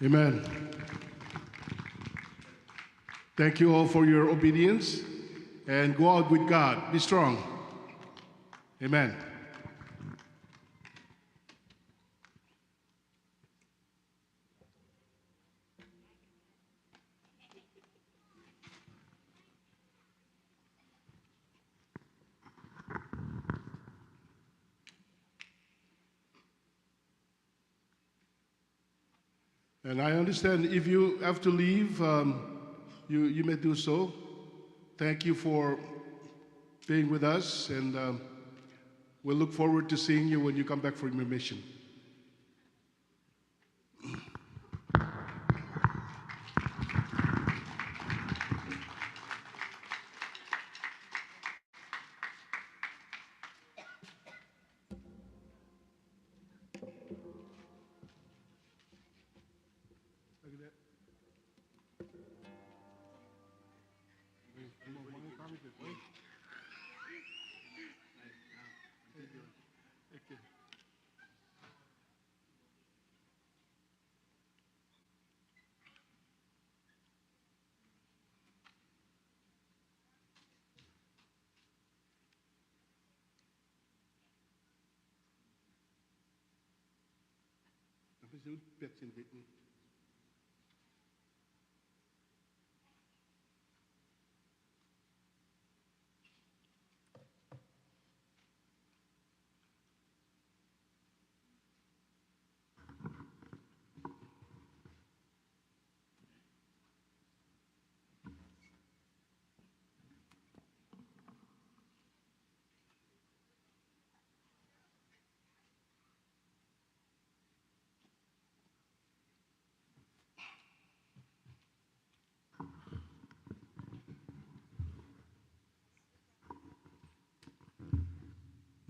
Amen. Thank you all for your obedience, and go out with God. Be strong. Amen. And I understand if you have to leave, um, you, you may do so. Thank you for being with us, and um, we look forward to seeing you when you come back from your mission.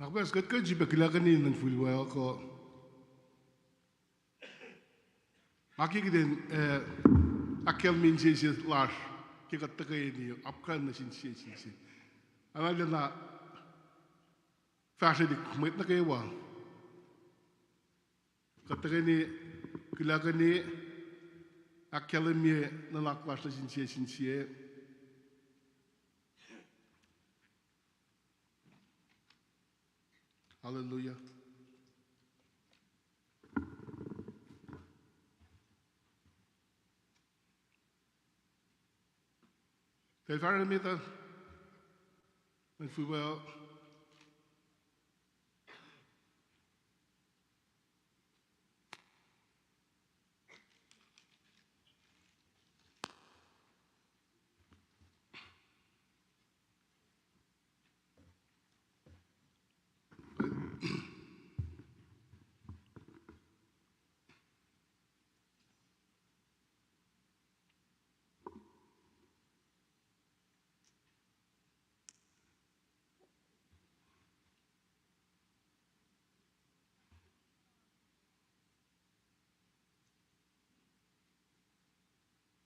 Na kuht kuh in sifilpac kuloh keni nuh fin facluh kuh. Nga ke kuht in, eh, ahkkahlwemye insese lasr ke kuht tuhkweni apkuhran nuh sin sie sin sie. Arulacna fahsrwelihk mwet nuh kwewa. Kuht tuhkweni kuloh keni, ahkkahlwemye nuhnak lasr nuh sin sie sin sie. Hallelujah. Tahl fahsrwelihk met uh, nuh fin facluh.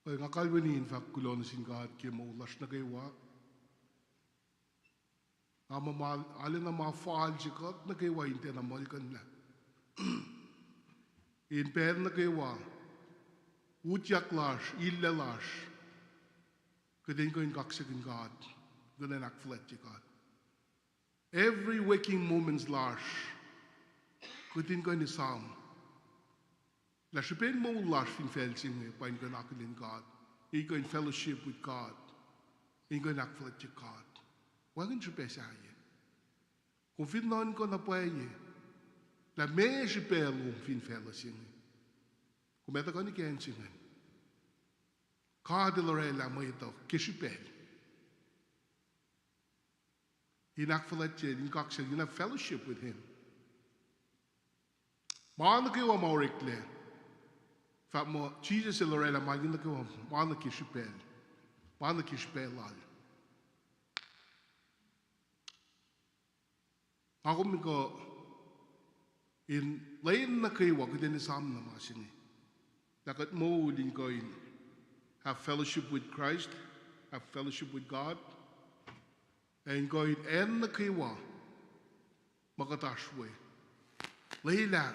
Pwacye, nga kalweni in fahk kuloh nuh sin God ke moul lasr nuh kwewa. Nga muh ma, arulacna ma fal se kuht nuh kwewa in tiacna muhlkuhnlah. In pacl nuh kwewa, utyak lasr, illac lasr, kuht in kuh in kaksakihn God, kuht in ahkfuhlwactye God. Every waking moments lasr, kuht in kuh in esam lah srihpen moul lasr fin facl se inge pa in kuh in akihlen God, in kuh in fellowship with God, in kuh in ahkfuhlwactye God. Wacngihn srihpac sahyac. Kom fin nuhnkuh na pwacye lah meac srihpac lom fin facluh se inge, kom etuh kuh in ke acn se ingacn. God El orwaclah mwet uh ke srihpacl in ahkfuhlwactye, in kaksakihn, in have fellowship with Him. Ma nuh kwewa ma oreklac, fahk muh Jisus El orwaclah ma nuh kwewa, ma nuh ke srihpacl, ma nuh ke srihpac Lal. Nga kom in kuh in lwen nuh kwewa kuht in esam na ma se inge, lah kuht moul in kuh in have fellowship with Christ, have fellowship with God, ac in kuh in acn nuh kwewa ma kuht oasr we, lwelah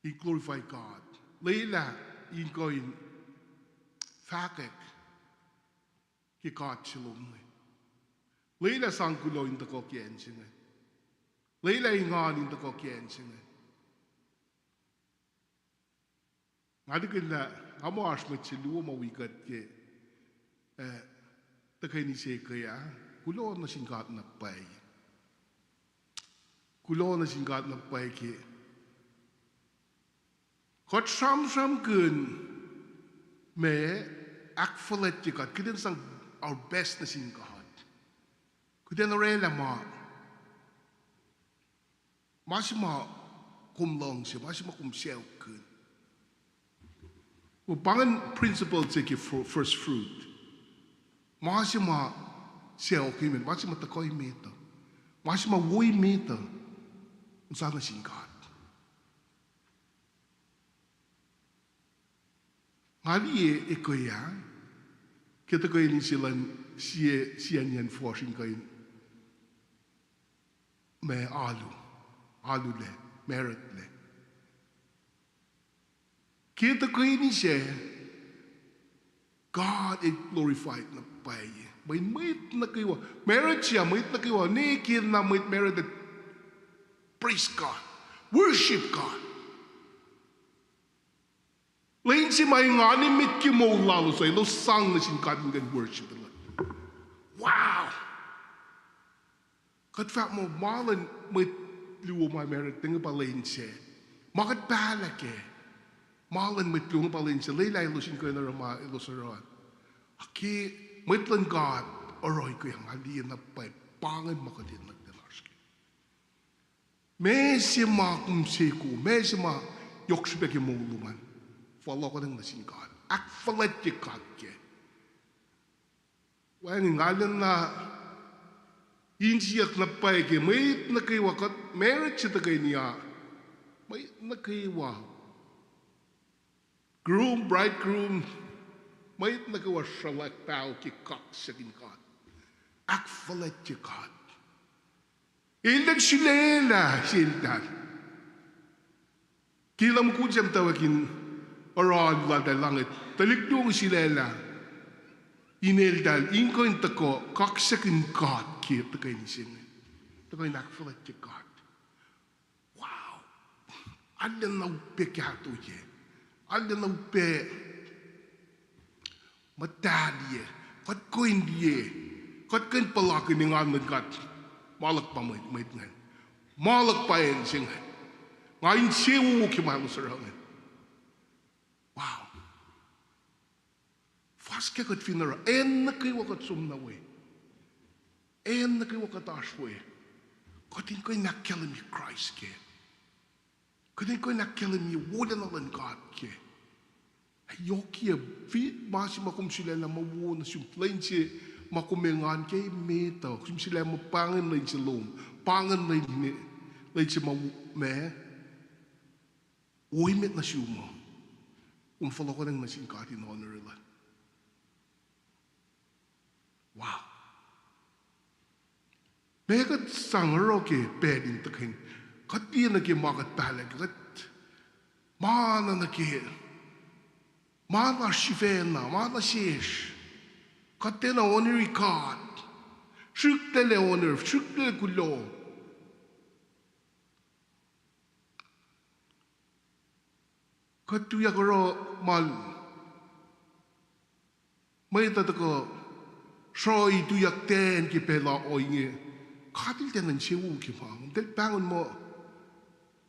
in glorify God, lwelah in kuh in fahkwack ke God se lom inge, lwelah sang kuloh in tuhkuh ke acn se inge, lwelah engan in tuhkuh ke acn se inge. Nga likihnlah nga muh oasr mwet se luo ma wi kuht ke, eh, tuhkweni se ke ah, kuloh nuh sin God na pwacye. Kuloh nuh sin God na pwacye ke kuht sramsramkihn ma ahkfuhlwactye God, kuht in sang our best nuh sin God, kuht in orwaclah ma, ma se ma kom luhngse, ma se ma kom sacohkkihn. Well, pa ingacn principle se ke fir-, first fruit. Ma se ma sacohk emet, ma se ma tuhkuh emet uh, ma se ma wo emet uh, in sang nuh sin God. Nga liye ekuh ah, ke tuhkweni se luhn sie, sie niyacn fuhsr in kuh in, ma alu, alulac, marriedlac. Ke tuhkweni sac, God El glorified na pwacye. Mweyen mwet nuh kwewa, married se ah, mwet nuh kwewa, ne ke na mwet married, praise God, worship God. Lwen se ma engan emet ke moul lalos uh, elos sang nuh sin God in kuh in worship Lal. Wow! Kuht fahk muh ma luhn mwet luo ma married inge pa lwen se. Ma kuht pahlah kac, ma luhn mwet luo inge pa lwen se, lwelah elos in kuh in oruh ma elos oruh. Ke mwet luhn God oruh ekuh ah, nga liye na pwacye, pa ingacn ma kuht enenuh in oasr kac. Ma se ma kom seko, ma se ma yohk srihpac ke moul lom an, fohlohkohnacng nuh sin God, ahkfuhlwactye God kac. Wacngihn, nga lwelah na insiyuck na pwacye ke mwet nuh kwewa kuht married se tuhkweni ah, mwet nuh kwewa, groom, bridegroom, mwet nuh kwewa sruhlwack paho ke kaksakihn God, ahkfuhlwactye God. Eltahl sulaclah seltahl. Ke na mukul se muhtwacwacack in oruh alu laltahl lahngo, tuhlihk luo inge sulaclah ineltahl in kuh in tuhkuh kaksakihn God ke tuhkweni se inge, tuhkuh in ahkfuhlwactye God. Wow. Arulacna upac kahto ye. Arulacna upac muhtahl ye. Kuht kuh in liye, kuht kuh in puhlakihn engan luhn God. Ma luhk pa mwet, mwet ingacn. Ma luhk pa acn se ingacn. Nga insewowo ke ma elos oruh ingacn. Wow. Fuhs ke kuht fin oruh, acn nuh kwewa kuht som nuh we, acn nuh kwewa kuht oasr we, kuht in kuh in ahkkahlwemye Kraist kac. Kuht in kuh in ahkkahlwemye wolacna luhn God kac. Yohkiyac, fin ma se ma kom sulaclah ma wo nuh sum, lwen se ma kom engan kac emet uh, kom sulaclah ma pa ingacn lwen se lom, pa ingacn lwen, lwen se ma wo, ma wo emet nuh sum uh. Kom fohlohkohnwacng nuh sin God in honor lal. Wow. Meac kuht sang oruh ke pacl in tuhkweni? Kuht liye nuh ke ma kuht pahlah, kuht ma na nuh ke, ma na sifacna, ma na sesr. Kuht tiacna honori God. Srihklac honor, srihklac kuloh. Kuht tuyak oruh ma mwet uh tuhkuh sruhi tuyak tacn ke pacl uh ohinge. God El tiacna insewowo ke ma, El pahngon muh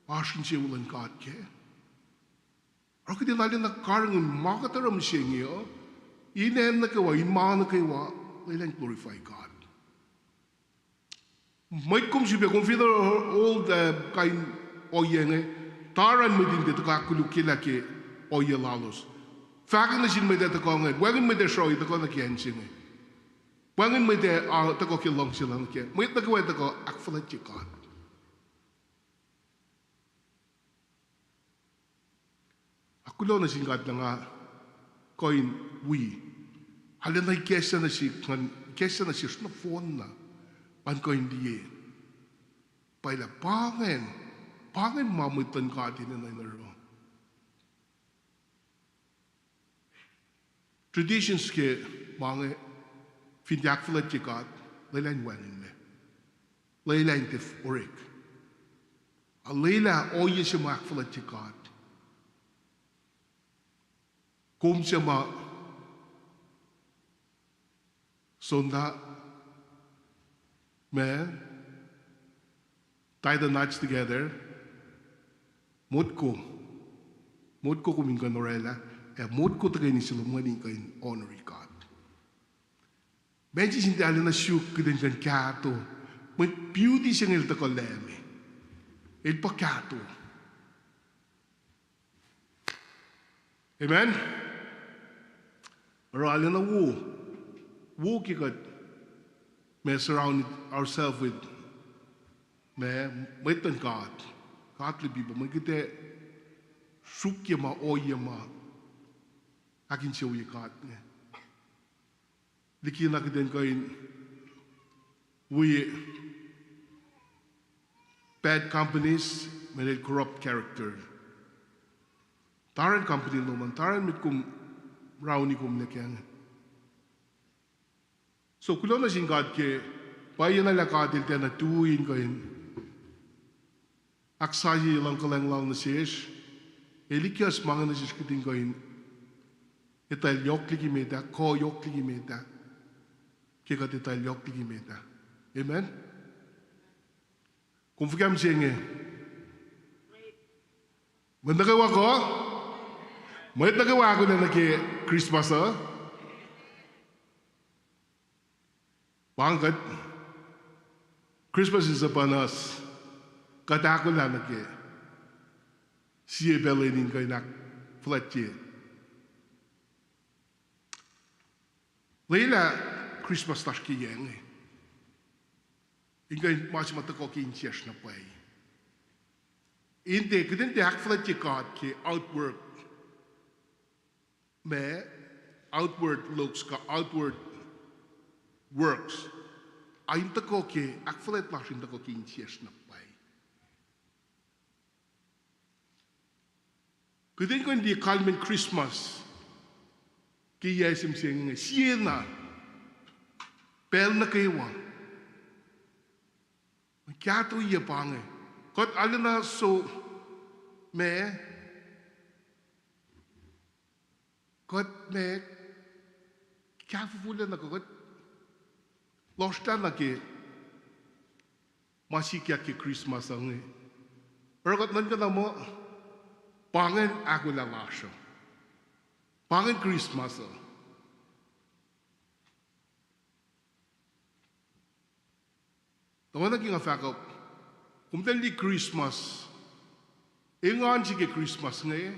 oasr insewowo luhn God kac. Oruh kuht in arulacna karihngihn ma kuht oruh mihsenge uh, in acn nuh kwewa, in ma nuh kwewa, lwelah in glorify God. Mwet kom sifilpac, kom fin old, uh, kain ohiyac inge, taran mwet in tiac tuhkuh ahkkolukyelah ke ohiyac lalos. Fahk nuh sin mwet ac tuhkuh inge, wacngihn mwet ac sruhi tuhkuh nuh ke acn se inge. Wacngihn mwet ac, uh, tuhkuh ke luhngse lal nuh ke, mwet nuh kwewa tuhkuh ahkfuhlwactye God. Ahkkuloh nuh sin God lah nga kuh in wi. Arulacna ikacslah nuh sesr, ikacslah nuh sesr nohfohnna, an kuh in liye. Pwacye lah pa ingacn, pa ingacn ma mwet luhn God enenuh in oruh. Traditions ke ma inge fin tiac ahkfuhlwactye God, lwelah in wacngihnlac. Lwelah in tiac orek. A lwelah ohiyac se ma ahkfuhlwactye God. Kom se ma soenna, ma, tie the knots together. Motko. Motko kom in kuh in orwaclah, ac motko tuhkweni se lom ingacn in kuh in honori God. Meac sin tiac arulacna suk kuht in kuh in kahto mwet beauty se inge el tuhkuh lac me. El pa kahto. Amen. Oruh arulacna wo, wo ke kuht ma surround ourselves with ma, mwet luhn God, godly people, mweyen kuht ac suk ke ma ohiyac ma ahkinsewowoye God inge. Likina kuht in kuh in wi bad companies, ma el corrupt character. Taran company lom an, taran mwet kom rauni kom nuh kac inge. So kuloh nuh sin God ke pwacyena lah God El tiacna tui in kuh in ahksahye luhngkuhlwacng lal nuh sesr, El ikacs ma inge nuh sesr kuht in kuh in etwacl yohk liki met ah, kuh yohk liki met ah, ke kuht etwacl yohk liki met ah. Amen. Kom fuhkah mihsenge? Mwet nuh kwewa kuh? Mwet nuh kwewa ahkolah nuh ke Christmas uh? Pa inge kuht, Christmas is upon us. Kuht ahkolah nuh ke sie pacl in kuh in ahkfuhlwactye. Lwelah Christmas lasr ke yac inge in kuh in ma se ma tuhkuh ke insiyacsr na pwacye. In tiac, kuht in tiac ahkfuhlwactye God ke outward, ma, outward looks kuh outward works. A in tuhkuh ke, ahkfuhlwact lasr in tuhkuh ke insiyacsr na pwacye. Kuht in kuh in liye kalmacn Christmas ke yac se mihsenge inge, siena, pacl nuh kwewa. Kahto ohiyac pa inge. Kuht arulacna so, ma, kuht ma, kahfofolac na kuh kuht lohsrlah na ke ma sikyak ke Christmas uh inge. Oruh kuht nuhnkuh na muh pa ingacn ahkolah lasr uh. Pa ingacn Christmas uh. Tuhkuh na ke nga fahk uh, komtal liye Christmas, engan se ke Christmas inge,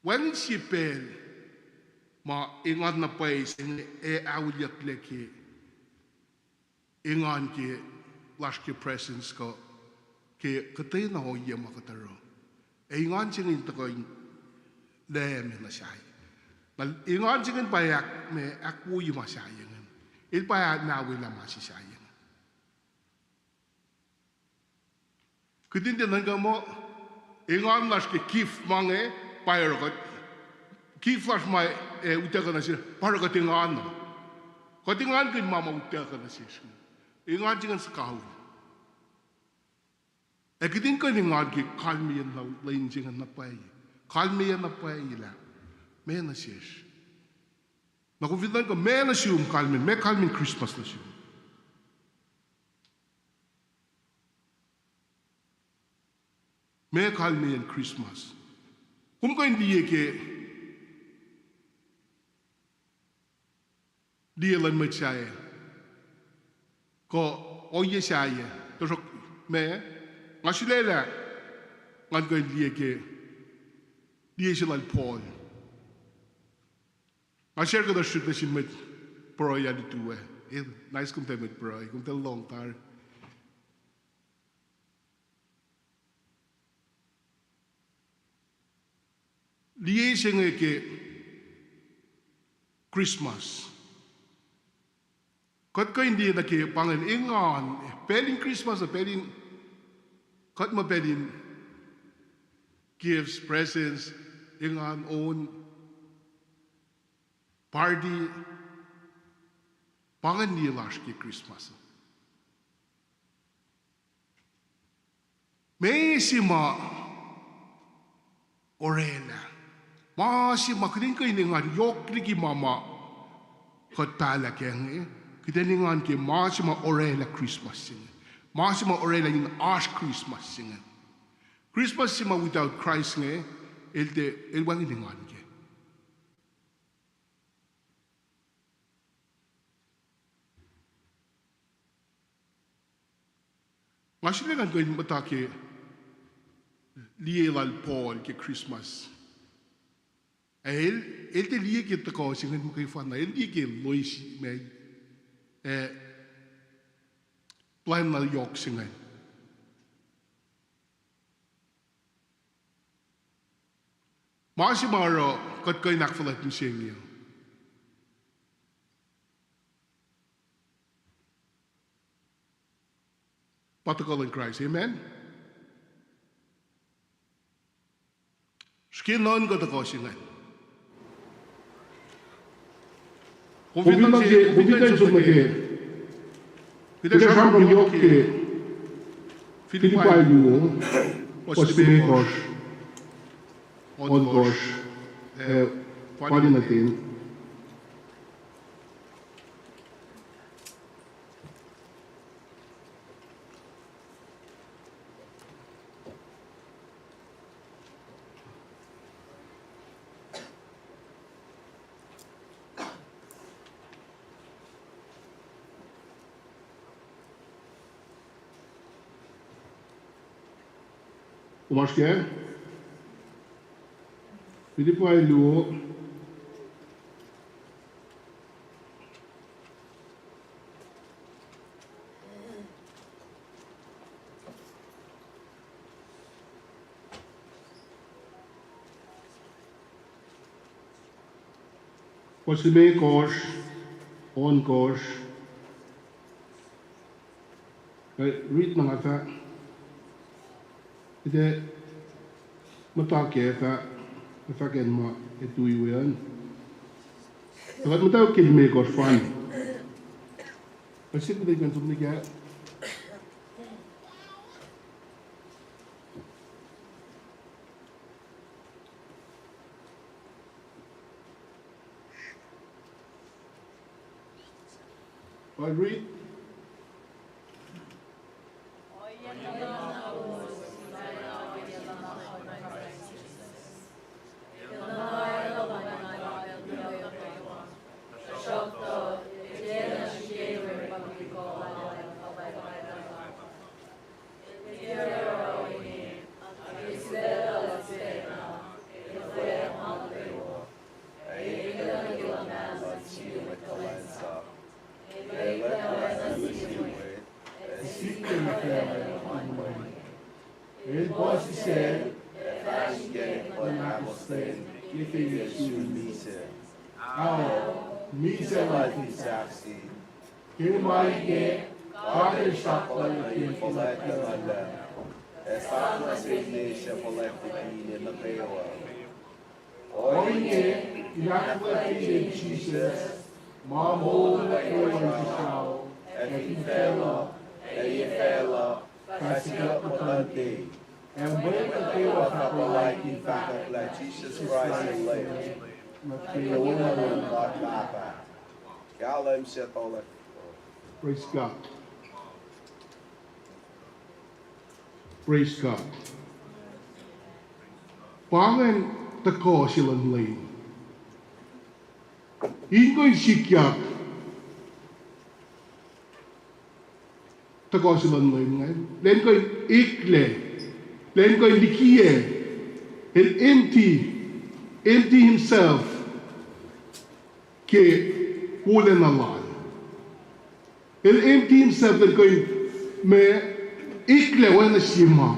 wacngihn sie pacl ma engan na pwacye se inge ac auliyak lac ke engan ke lasr ke presence kuh ke kuhtwena ohiyac ma kuht oruh. Ac engan se inge in tuhkuh in Leum nuh sahyac. Na engan se ingacn pa ahk-, ma ahkwoye ma sahyac ingacn. El pa ahk na welah ma se sahyac ingacn. Kihtin tiac nuhnkuh muh, engan lasr ke gift ma inge, pa oruh kuht, gift lasr ma, eh, utuckuh nuh sesr, pa oruh kuht engan uh. Kuht engankihn ma ma utuckuh nuh sesr. Engan se ingacn suhkawihl. Ac kihtin kuh in engan ke kalmeyac na lwen se ingacn na pwacye. Kalmeyac na pwacye lah meac nuh sesr. Na kom fin nuhnkuh meac nuh sum kalmen, meac kalmen Christmas nuh sum. Meac kalmeyacn Christmas. Kom kuh in liye ke, liye luhn mwet sahyac, kuh ohiyac sahyac, tuhsruhk ma, nga sulaclah, ngan kuh in liye ke, liye se lal Paul. Nga share kuhtuh srihk nuh sin mwet pruhe ah lutu ah. Eh, nice komtal mwet pruhe, komtal lohng tari. Liye se inge ke Christmas. Kuht kuh in liye nuh ke pa ingacn engan, pacl in Christmas uh, pacl in, kuht muh pacl in gifts, presents, engan, on, party, pa ingacn liye lasr ke Christmas uh. Meac se ma orwaclah. Ma se ma kuht in kuh in engan yohk liki ma ma kuht pahlah kac inge, kuht in engan ke ma se ma orwaclah Christmas se inge. Ma se ma orwaclah in oasr Christmas se inge. Christmas se ma without Christ inge, el tiac, el wacngihn engan kac. Nga srihke ngan kuh in muhta ke liye lal Paul ke Christmas. El, el tiac liye ke tuhkuh se ingacn muhkwena, el liye ke loes ma, eh, plwacn na yohk se ingacn. Ma se ma oruh kuht kuh in ahkfuhlwact mihsenge uh pa tuhkuh luhn Kraist. Amen. Srihke nuhnkuh tuhkuh se ingacn. Kom fin luhngse, kom fin kuh in som nuh ke, kuht ac sramsram yohk ke Philippi luo, fuhs limekohsr, ohnkohsr, eh, fal nuh ten. Kom oasr kac? Philippi luo. Fuhs limekohsr, ohnkohsr. Eh, read na nga fah, kuht ac muhta kac fah, fahkacn ma e tui we an. Kuht muhtwacwacack ke limekohsr fan. Kuht sik muhtwacwacack som nuh kac. I'll read. El puhsisacl, ac fahsr ke kuh in ahkostwen. Ke fin sun misac, ao, misac lal fin sahk se. Ke ma inge, God El sraklacna in fuhlwactlacna Leum, ac sahk nuh sel Leum suc fuhlwact liki nuh kwewa. Ohinge, in ahkfuhlwactye Jisus, ma moul nuh kwewa in srao, ac fin facluh, ac ye facluh, fah sikyak muhtuhnte. Ac mwet nuh kwewa fah puhlaik in fahkwack lah Jisus Kraist el Leum, nuh ke olwelah luhn God Pahpah. Kahlwem se tuhlac. Praise God. Praise God. Pa ingacn tuhkuh se luhn Leum. In kuh in sikyak tuhkuh se luhn Leum ingacn, elan kuh in eklac, elan kuh in likiyac, el empty, empty himself ke wolacna lal. El empty himself, elan kuh in ma eklac oacna sie ma,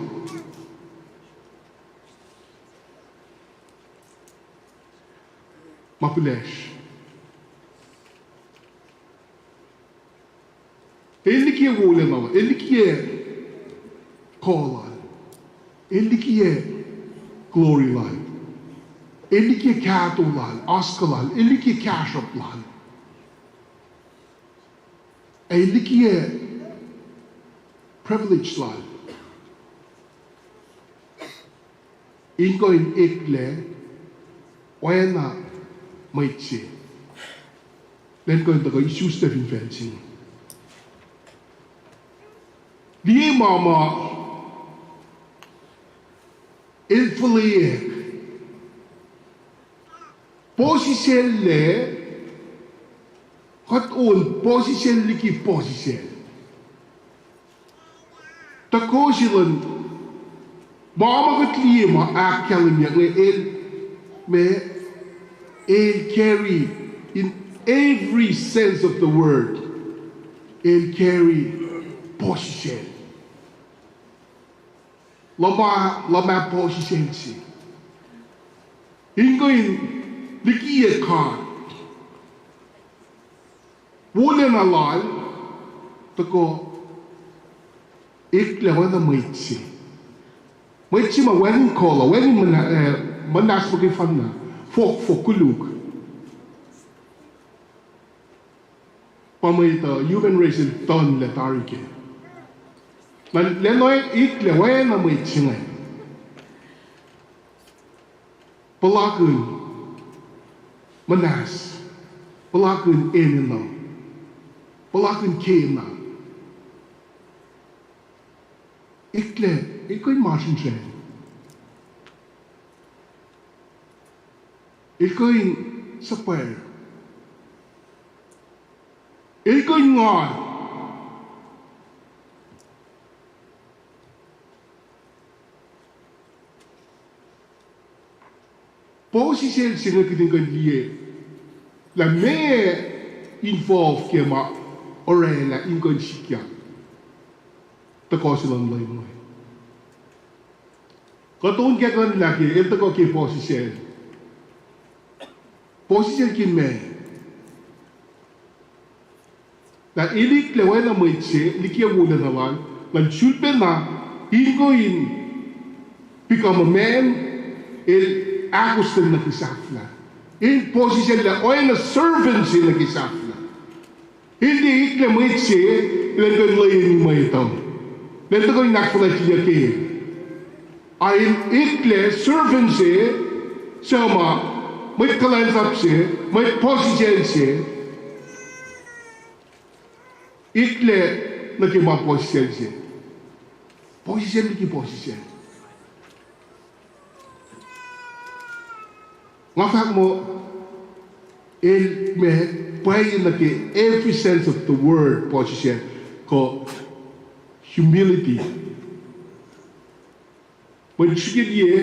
ma pilacsr. El likiyac wolacna lal, el likiyac kuh lal, el likiyac glory lal, el likiyac kahto lal, oaskuh lal, el likiyac kahsruhp lal, ac el likiyac privilege lal. In kuh in eklac oacna mwet se, elan kuh in tuhkuh isuslac fin facl se inge. Liye ma ma el fuhlweack. Puhsisacl lac, kuht on puhsisacl liki puhsisacl. Tuhkuh se luhn ma ma kuht liye ma ahkkahlwemye inge, el, ma, el carry in every sense of the word. El carry puhsisacl. Luhma, luhma puhsisacl se. In kuh in likiyac God, wolacna lal, tuhkuh eklac oacna mwet se. Mwet se ma wacngihn kuh lal, wacngihn muhna-, eh, muhnahs muhkwena, fohkfohk, koluk. Pa mwet uh, human race el tuhnglac tari kac. Na elan eklac oacna mwet se inge. Puhlakihn muhnahs, puhlakihn enenuh, puhlakihn kena. Eklac, el kuh in masrinsral, el kuh in suhpwacr, el kuh in ngal. Puhsisacl se inge kuht in kuh in liye lah meac involve ke ma orwaclah in kuh in sikyak tuhkuh se luhn Leum inge. Kuht on kahkahn lah ke el tuhkuh ke puhsisacl. Puhsisacl ke meac? Na el eklac oacna mwet se, likiyac wolacna lal, na el sulpacna in kuh in become a man, el ahkostwen nuh ke sahflah. El puhsisacl lah oacna servant se nuh ke sahflah. El tiac eklac mwet se, elan kuh in liyacni mwet uh, elan tuhkuh in ahkfuhlwactyeyuck. A el eklac servant se, suc ma, mwet kuhlwacnsap se, mwet puhsisacl se, eklac nuh ke ma puhsisacl se. Puhsisacl liki puhsisacl. Nga fahk muh, el ma pwacye nuh ke every sense of the word puhsisacl, kuh humility. Mweyen srihke liye,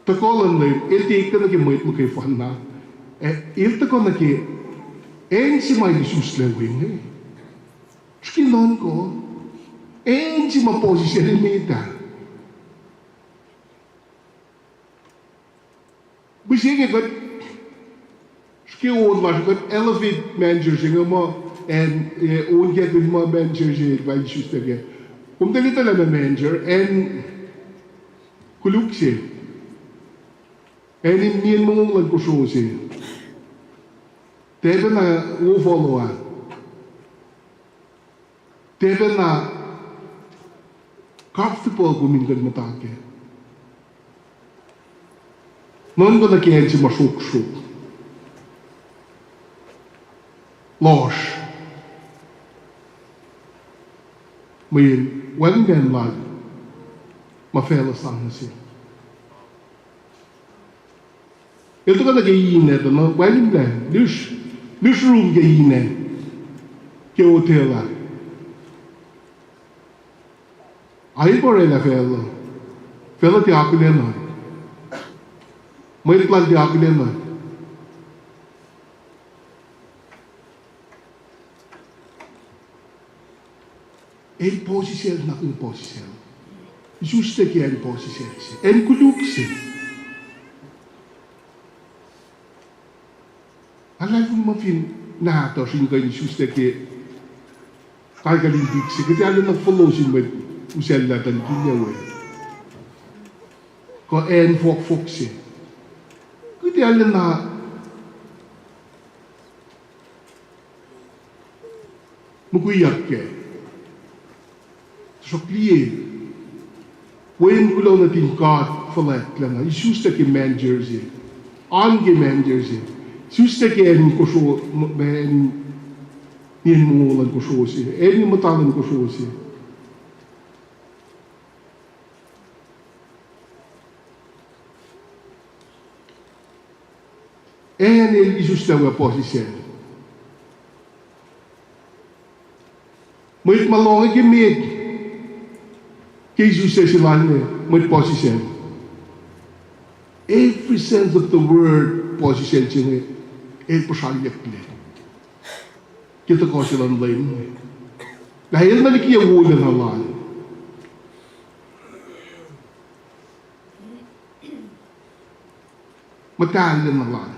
tuhkuh luhn Leum, el tiac eklac nuh ke mwet muhkwena, ac el tuhkuh nuh ke acn se ma el isuslac we inge. Srihke nuhnkuh, acn se ma puhsisacl emet ah. se inge kuht srihke on lasr kuht elevate manager se inge muh, and, eh, on ke kuh in muh manager se pa isuslac kac. Kom tuh liye lah ma manager, acn koluk se, acn in nien mongo luhn kosro se. Tiac pacna wo follow ah. Tiac pacna comfortable kom in kuh in muhta kac. Nuhnkuh nuh ke acn se ma sroksrok lohsr. Mweyen wacngihn lal ma facluh sang nuh sel. El tuhkuh nuh ke ine tuh na wacngihnlac, lusr, lusr rum ke ine ke hotel ah. Ac pa orwaclah facluh, facluh tiac akihlen an. Mwet lal tiac akihlen an. El puhsisacl, nuh ke puhsisacl. Isuslac ke acn puhsisacl se, acn koluk se. Alalfon ma fin nahtuhsr in kuh in isuslac ke kalkal in pik se, kuht arulacna follow sin mwet usacllah tuh kilac we, kuh acn fohkfohk se. Kuht arulacna mukwikwi kac. Tuhsruhk liye, Wen kuloh nuhtin God fuhlwactlacna, isuslac ke manager se, an ke manager se, isuslac ke acn kosro, ma, nien mongo luhn kosro se, acn muhta luhn kosro se. Acn el isuslac we puhsisacl. Mwet ma lohng ke met, ke isuslac se lal inge, mwet puhsisacl. Every sense of the word puhsisacl se inge, el puhsralyucklac ke tuhkuh se luhn Leum. Na el na likiyac wolacna lal, muhtahllacna lal.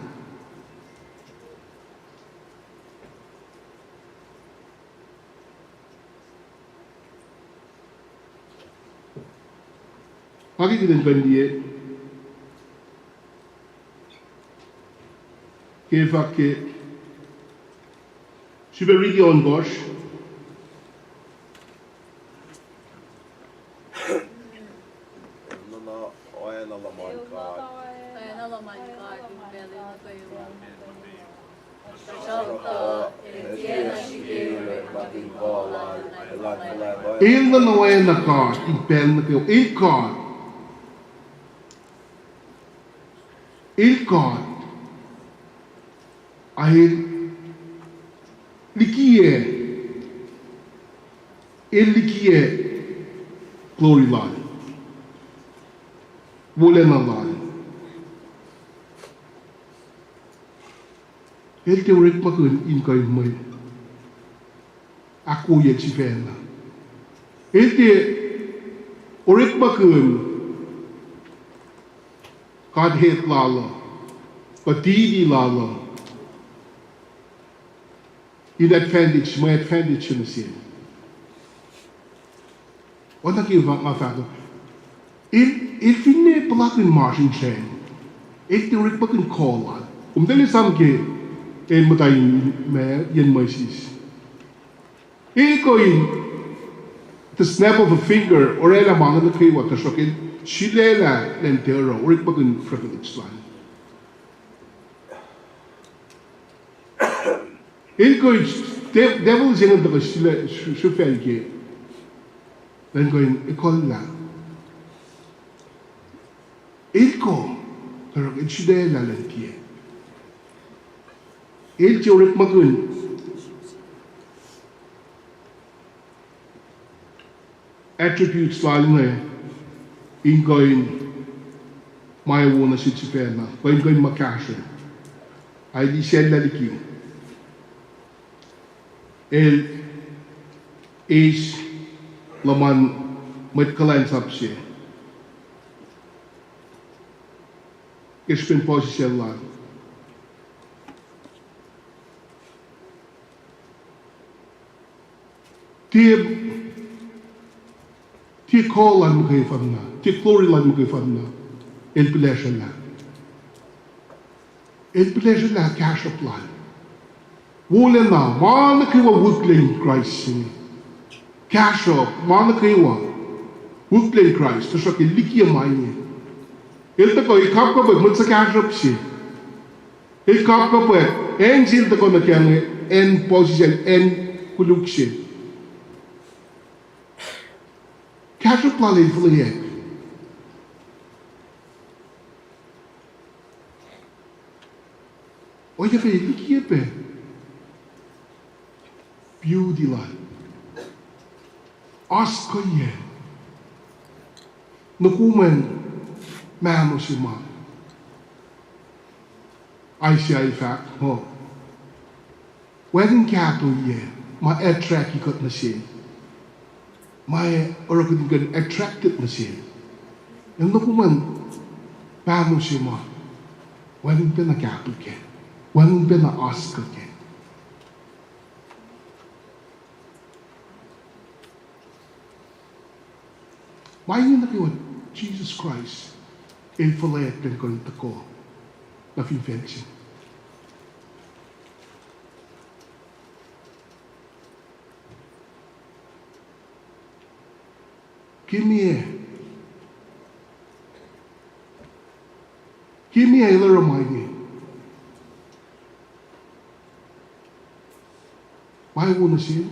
Ac ke kuht in kuh in liye ke fahk ke, sifilpac riti ohnkohsr. Oacna luhman God. Oacna luhman God in pacl nuh kwewa. Tuhsruhktuh el tiacna srihke orekmakihn kuh lal, el na oacna God in pacl nuh kwewa. El God. El God. Ac el likiyac, el likiyac glory lal, wolacna lal. El tiac orekmakihn in kuh in mwe ahkwoyacl sifacna. El tiac orekmakihn Godhead lal uh, kuh deity lal uh, in advantage, mwe advantage nuh sel. Oacna ke nga fahk uh, el, el finne puhlakihn masrinsracl, el tiac orekmakihn kuh lal. Kom tuh liye esam ke el muhta in, ma, yen mwesihs, el kuh in the snap of a finger orwaclah ma inge nuh kwewa, tuhsruhk el sulaclah lwen tiac oruh, orekmakihn privilege lal. El kuh in, de-, devil se inge tuhkuh srihfacl ke, lwen kuh in ekuhllah. El kuh, tuhsruhk el sulaclah lwen tiac. El tiac orekmakihn attributes lal inge in kuh in ma wo nuh sel sifacna, kuh in, kuh in ma kahsruh. Ac el isacllah liki, el eis luhman mwet kuhlwacnsap se. ke srihpen puhsisacl lal. Tiac, tiac kuh lal muhkwena, tiac glory lal muhkwena, el pihlesrwelah. El pihlesrwelah kahsruhp lal. Wolacna, ma nuh kwewa wihklac in Kraist se inge. Kahsruhp, ma nuh kwewa wihklac in Kraist, tuhsruhk el likiyac ma inge. El tuhkuh, el kapkapwack mwet suhkahsruhp se. El kapkapwack acn se el tuhkuh nuh kac inge, acn puhsisacl, acn koluk se. Kahsruhp lal el fuhlweack. Oacyacpac likiyac pac beauty lal. Oaskuhyac. Nuh kom an mahno se ma Isaiah el fahk muh, wacngihn kahto yac ma attracti kuht nuh sel, ma oruh kuht in kuh in attracted nuh sel. El nuh kom an mahno se ma wacngihn pacna kahto kac, wacngihn pacna oaskuh kac. Ma inge nuh kwewa Jisus Kraist el fuhlweack lwen kuh in tuhkuh nuh fin facl se. Ke meac, ke meac el oruh ma inge? Ma wo nuh sel,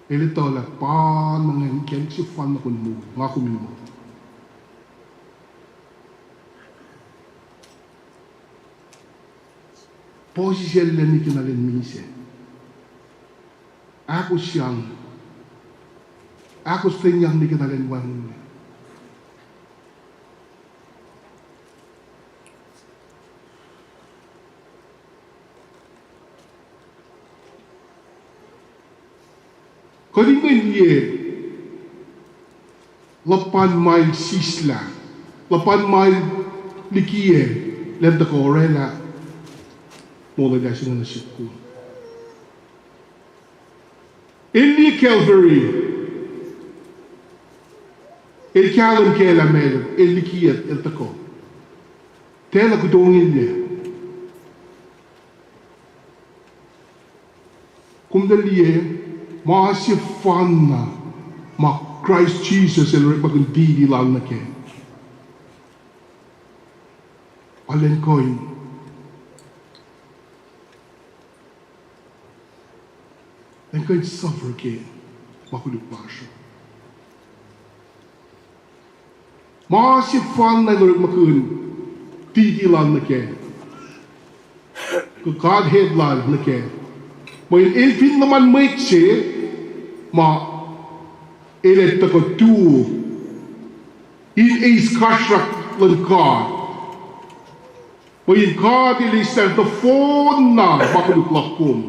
el etuh lah pa na ngan kacl sefanna kom moul, nga kom in moul. Puhsisacl lal nwe ke na lwen misac. Ahkos yang, ahkos ten yang nwe ke na lwen wacngihn. Kuht in kuh in liye luhpan ma el sislah, luhpan ma el likiyac, lwen tuhkuh orwaclah moul lasr inge nuh sihk kom. El liye Calvary, el kahlwem kac lah meac el likiyac, el tuhkuh. Tiacna kutongilyac. Kom tuh liye ma sefanna ma Kraist Jisus el orekmakihn titi lal nuh kac. Ac lwen kuh in, lwen kuh in suffer ke ma koluk lasr uh. Ma sefanna el orekmakihn titi lal nuh kac, Godhead lal nuh kac, mweyen el fin luhman mwet se ma el ac tuhkuh tuo in eis kasrkuhsrak luhn God. Mweyen God el eislah nohfohnna ma koluk luhk kom.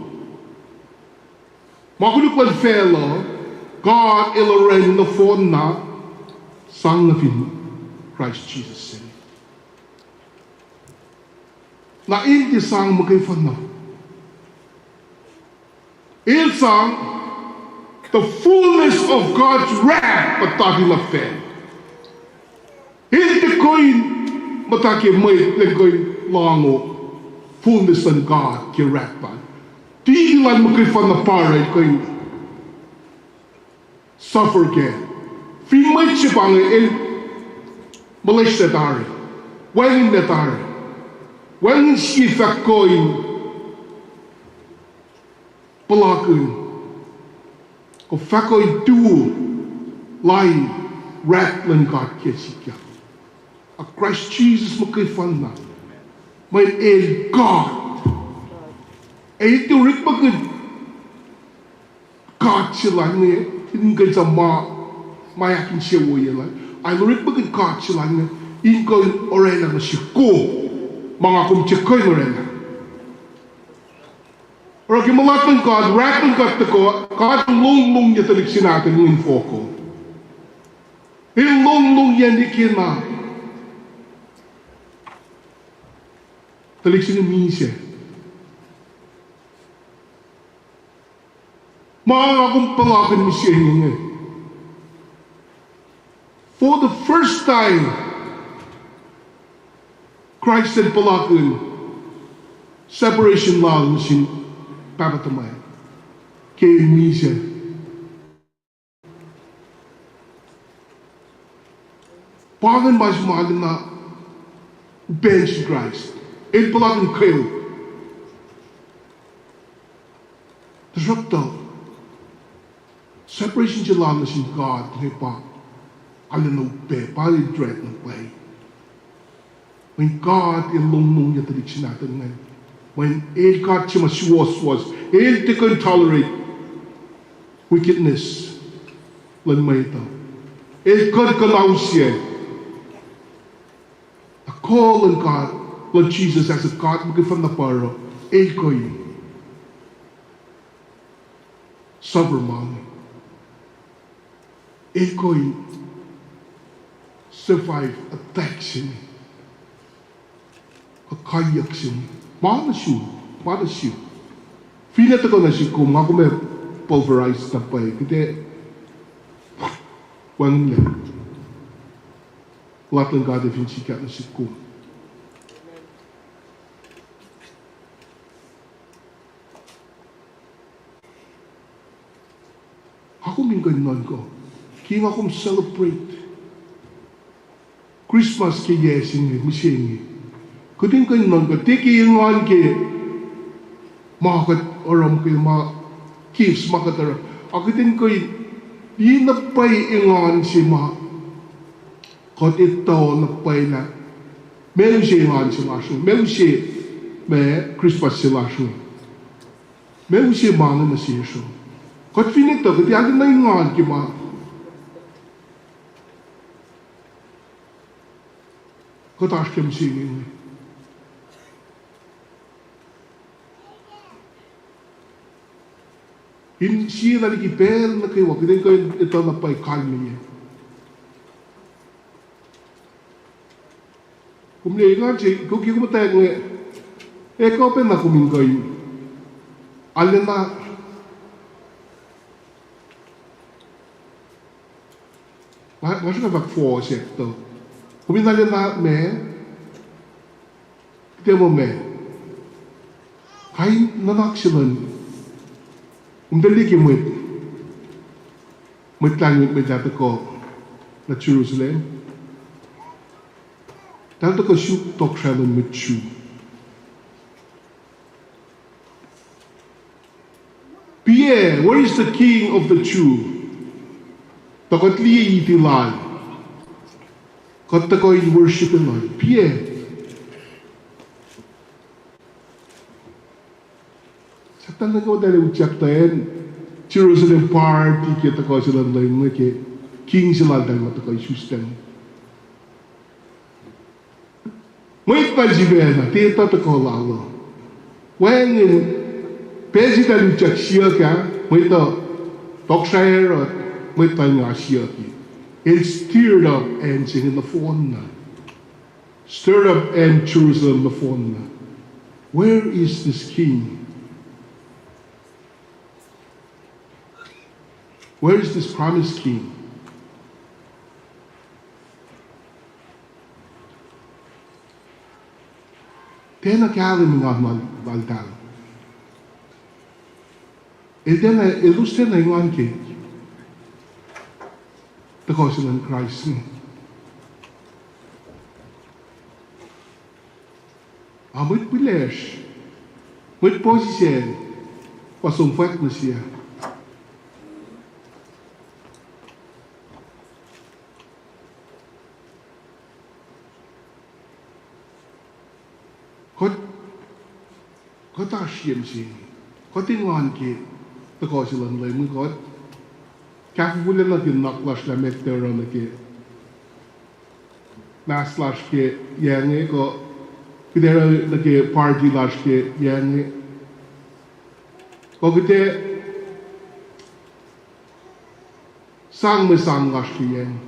Ma koluk luhn facluh, God el orwacni nohfohnna, sang nuh fin Kraist Jisus se. Na el tiac sang muhkwena. El sang the fullness of God's wrath, muhta fin facl. El tiac kuh in muhta ke mwet lwen kuh in lahngo fullness luhn God ke wrath lal. Titi lal muhkwena pa oruh el kuh in suffer kac. Fin mwet se pa inge el molwelah tari, wacngihnlac tari, wacngihn sie fahk kuh in puhlakihn, kuh fahk kuh in tuo lain wrath luhn God ke sikyak. A Kraist Jisus muhkwena, mweyen el God. El tiac orekmakihn God se lal inge in kuh in sang ma, ma ahkinsewowoye lal. El orekmakihn God se lal inge in kuh in orwaclah nuh sihk kom ma nga kom tiac kuh in orwaclah. Oruh ke mulat luhn God, wrath luhn God tuhkuh, God el longlongyac tuhlihk se nahtuhl inge in foko. El longlongyacni kena. Tuhlihk se inge misac. Ma nga kom puhlakihn mihsenge inge, for the first time, Kraist el puhlakihn separation lal nuh sin Pahpah tuhmwacl ke misac. Pa ingacn ma se ma arulacna upac sin Kraist. El puhlakihn kweok. Tuhsruhktuh separation se lal nuh sin God inge pa arulacna upac, pa el threat na pwacye. Mweyen God el longmongyac tuhlihk se nahtuhl ingacn. Mweyen el God se ma suwohswohs, el tiac kuh in tolerate wickedness luhn mwet uh. El kuh in kuhnausyac. Ac kuh luhn God, luhn Jisus as a God muhkwena pa oruh, el kuh in suffer ma inge. El kuh in survive attack se inge, kuh kaiyuck se inge. Ma nuh sum, ma nuh sum. Finne tuhkuh nuh sihk kom, nga kom ac pulverize na pwacye, kuht ac wacngihnlac. Luhn God ac fin sikyak nuh sihk kom. Nga kom in kuh in nuhnkuh ke nga kom celebrate Christmas ke yac se inge, mihsenge. Kuht in kuh in nuhnkuh tiac ke engan ke ma kuht oruh, ke ma gifts ma kuht oruh, a kuht in kuh in liye na pwacye engan se ma kuht etuh na pwacye lah meac use engan se lasr inge, meac use ma Christmas se lasr inge, meac use ma inge nuh sesr uh. Kuht fin etuh, kuht ac arulacna engan ke ma kuht oasr ke mihsenge inge. In sie na liki pacl nuh kwewa kuht in kuh in etuh na pwacye kalmeyac. Kom liye engan se, kom ke kom muhtwacta inge, ac kuh pacna kom in kuh in arulacna, nga, nga sruhk fahk fohs ac tuh, kom in arulacna ma, kuht ac muh ma, kain nuhnak se luhn, kom tuh liye ke mwet, mwet lahlmwetmwet ah tuhkuh nuh Jerusalem, eltahl tuhkuh suk tohkohsrahi luhn mwet Jew. Piac, where is the king of the Jew? Tuh kuht liye iti lal, kuht tuhkuh in worship lal. Piac? Sahp tahl nuh kwewa tahl utyak tuh acn Jerusalem party ke tuhkuh se luhn Leum inge ke king se lal tahl muh tuhkuh isuslac. Mwet pacl sifacna tiac etuh tuhkuh lal uh. Wacngihn pacl se tahl utyak siyuck ah, mwet uh, tohkohsrahi uh, mwet lal nga siyucki. El stirred up acn se inge nohfohnna. Stirred up acn Jerusalem nohfohnna. Where is this king? Where is this promised king? Tiacna kahlwem engan lal, lal tahl. El tiacna, elos tiacna engan ke tuhkuh se luhn Kraist inge. A mwet pihlesr, mwet puhsisacl, pa som fwack nuh sel. Kuht, kuht oasr ye mihsenge. Kuht engan ke tuhkuh se luhn Leum, kuht kahfofolac nuh ke nuhnak lasr lah meac kuht ac oruh nuh ke mass lasr ke yac inge, kuh kuht ac oruh nuh ke party lasr ke yac inge, kuh kuht ac sang mwe sang lasr ke yac inge.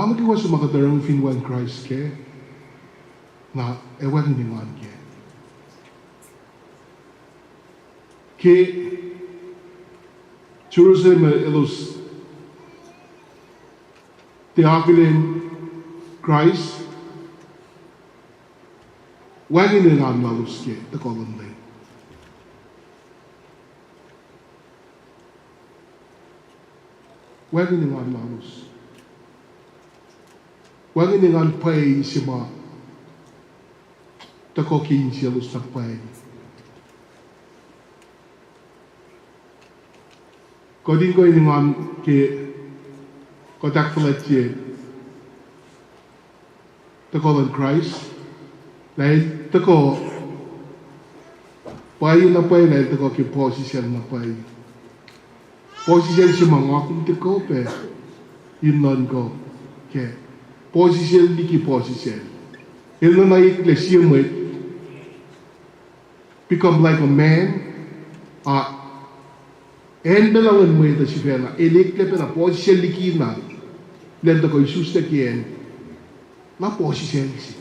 ma nuh kwewa suc ma kuht oruh fin wacngihn Kraist kac, na ac wacngihn engan kac. Ke Jerusalem elos tiac akihlen Kraist, wacngihn engan lalos ke tuhkuh luhn Leum. Wacngihn engan lalos. Wacngihn engan pwacye se ma tuhkuh ke insiyaclos na pwacye. Kuht in kuh in engan ke kuht ahkfuhlwactye tuhkuh luhn Kraist, lah el tuhkuh pwacye na pwacye, lah el tuhkuh ke puhsisacl na pwacye. Puhsisacl se ma nga kom tiac kuh pac in nuhnkuh kac. Puhsisacl liki puhsisacl. El nuhna eklac sie mwet, become like a man, a acn pacna luhn mwet uh sifacna, el eklac pacna puhsisacl likina, lah el tuhkuh isuslac ke acn, na puhsisacl se.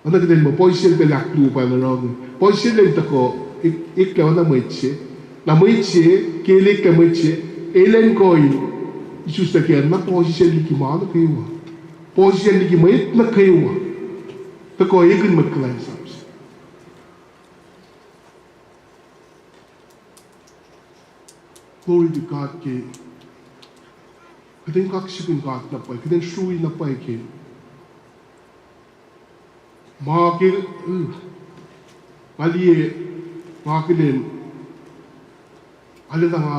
Oacna kuht in muh puhsisacl pacl ahkluo pa el oruh inge. Puhsisacl el tuhkuh, ek-, eklac oacna mwet se. Na mwet se, ke el eklac mwet se, el in kuh in isuslac ke acn, na puhsisacl liki ma nuh kwewa. Puhsisacl liki mwet nuh kwewa. Tuhkuh ekihn mwet kuhlwacnsap se. Glory to God ke kuht in kaksakihn God na pwacye, kuht in srui na pwacye ke ma ke, uh, nga liye, nga akihlen, arulacna nga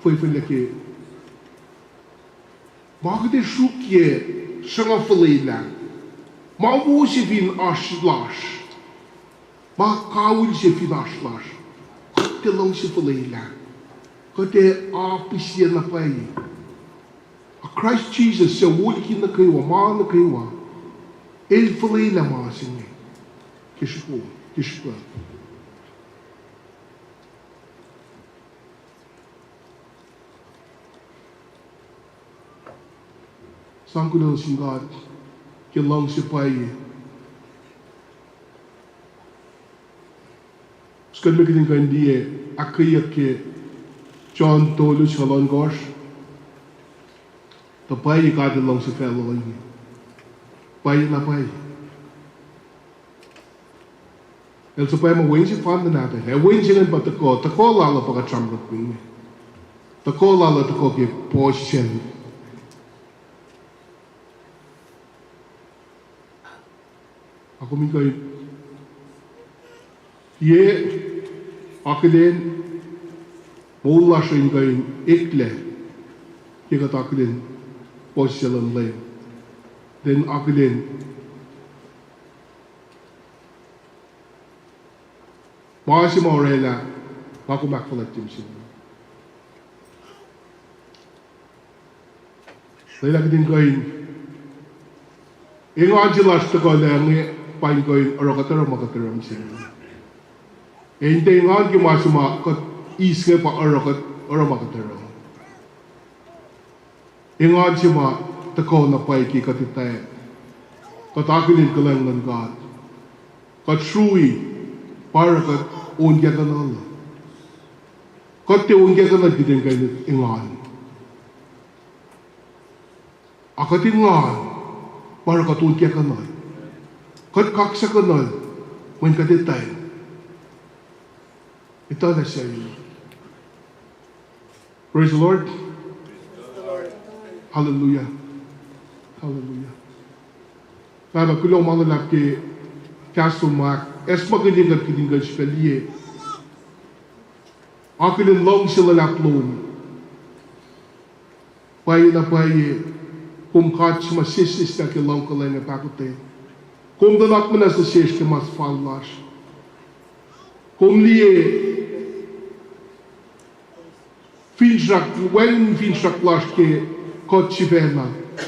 fwefwelac ke ma kuht ac sruokyac sruhnga fuhlwelah. Ma wo se fin oasr lasr, ma kawihl se fin oasr lasr, kuht tiac luhngse fuhlwelah. Kuht ac apisiyac na pwacye. A Kraist Jisus suc wo liki nuh kwewa, ma nuh kwewa, el fuhlwelah ma se inge ke srihpac, ke srihpac. Sang kuloh sin God ke luhngse pwacye. Sikuhl me kuht in kuh in liye ahkkweyeyuck ke John tolu singucul ohnkohsr. Tuh pwacye God El luhngse facluh inge. Pwacye na pwacye. El suhpwacma Wen sefanna nahtuhl. Ac Wen se ingacn pa tuhkuh, tuhkuh lal uh pa kuht sramsramkihn inge. Tuhkuh lal uh tuhkuh ke puhsisacl. Ac kom in kuh in, ye, akihlen, moul lasr in kuh in eklac ke kuht akihlen puhsisacl luhn Leum. Then akihlen ma se ma orwaclah, ma kom ahkfuhlwactye mihsenge. Lwelah kuht in kuh in, engan se lasr tuhkuh lac inge, pa in kuh in oruh kuht oruh ma kuht oruh mihsenge. Ac in tiac engan ke ma se ma kuht eis inge pa oruh kuht oruh ma kuht oruh. Engan se ma tuhkuh na pwacye ke kuht etuh, kuht akihlen kuhlwacng luhn God. Kuht srui, pa oruh kuht onkakihnuhl. Kuht tiac onkakihnuhl kuht in kuh in engan. A kuht engan, pa oruh kuht onkakihnuhl. Kuht kaksakihnuhl, mweyen kuht etuh, etuh lah suc. Praise the Lord. Hallelujah. Hallelujah. Pahpah, kuloh ma luhlahp ke kahs lom ma ahkacsmakihnye kuht, kuht in kuh in sifacna liye, akihlen luhngse luhlahp lom. Pwacye na pwacye, kom God se ma sesseslah ke luhngkuhlwacng ac pahkotwen. Kom nuhnak muhnahs nuh sesr ke ma suhfal lasr. Kom liye finsrak, wacngihn finsrak lasr ke kuht sifacna,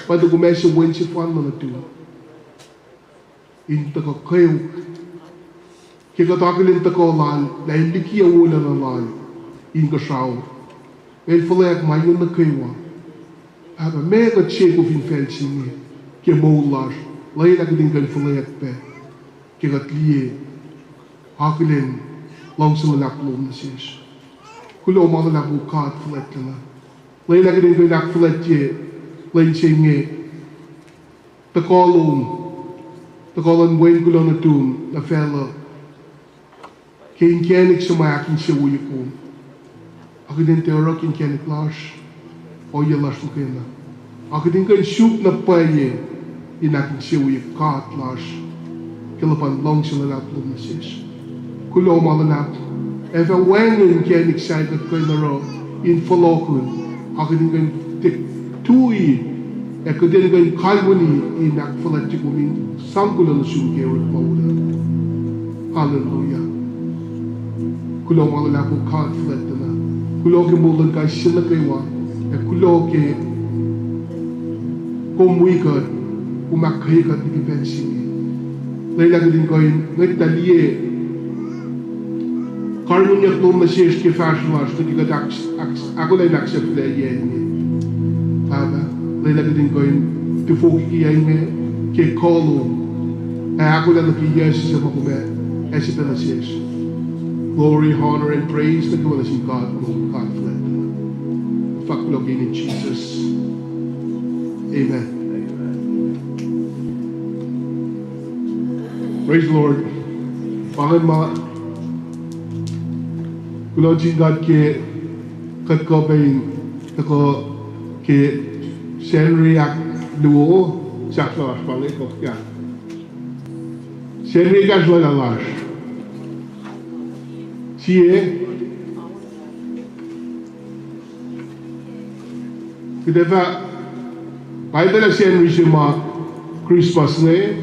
pa tuh kom ase Wen sefanna nuhtum in tuhkuh kweok. Ke kuht akihlen tuhkuh lal, lah el likiyac wolacna lal inkuhsrao. El fuhlweack ma inge nuh kwewa. Pahpah, meac kuht seko fin facl se inge ke moul lasr? Lwelah kuht in kuh in fuhlweack pac ke kuht liye akihlen luhngse luhlahp lom nuh sesr. Kuloh ma luhlahp, O God fuhlwactlana. Lwelah kuht in kuh in ahkfuhlwactye lwen se inge, tuhkuh lom, tuhkuh luhn Wen kuloh nuhtum nuh facluh, ke inkacnek suc ma ahkinsewowoye kom. Akihlen tiac oruh ke inkacnek lasr, ohiyac lasr muhkwena. Akihlen kuh in suk na pwacye in ahkinsewowoye God lasr ke luhpan luhngse luhlahp lom nuh sesr. Kuloh ma luhlahp, ac fah wacngihn inkacnek sahyac kuht kuh in oruh in fohlohkihn, akihlen kuh in tiac tui, ac kuht in kuh in kalweni in ahkfuhlwactye kom in sang kuloh nuh sum ke orekma wo. Hallelujah. Kuloh ma luhlahp, O God fuhlwactlana. Kuloh ke moul luhn kais sie nuh kwewa, ac kuloh ke kom wi kuht, kom ahkkweye kuht nuh ke pacl se inge. Lwelah kuht in kuh in ngwetlah liye karihngihnyuck lom nuh sesr ke fahsr lasr nuh ke kuht ahk-, ahk-, ahkolah in ahksahfyelah yac inge. Pahpah, lwelah kuht in kuh in tifoki ke yac inge ke kuh lom, ac ahkolah nuh ke yac se suc ma kom ac, ac sifacna sesr. Glory, honor, and praise nuh kwewa nuh sin God, O God fuhlwactlana. Fahk kuloh ke inen Jisus. Amen. Praise the Lord. Pa ingacn ma kuloh sin God ke kuht kuh pac in tuhkuh ke Sacnri ahkluo, sahflah lasr pa inge kuh ah. Sacnri ekahsr lwelah lasr. Sie. Kuht ac fah, pa etuh lah Sacnri se ma Christmas inge,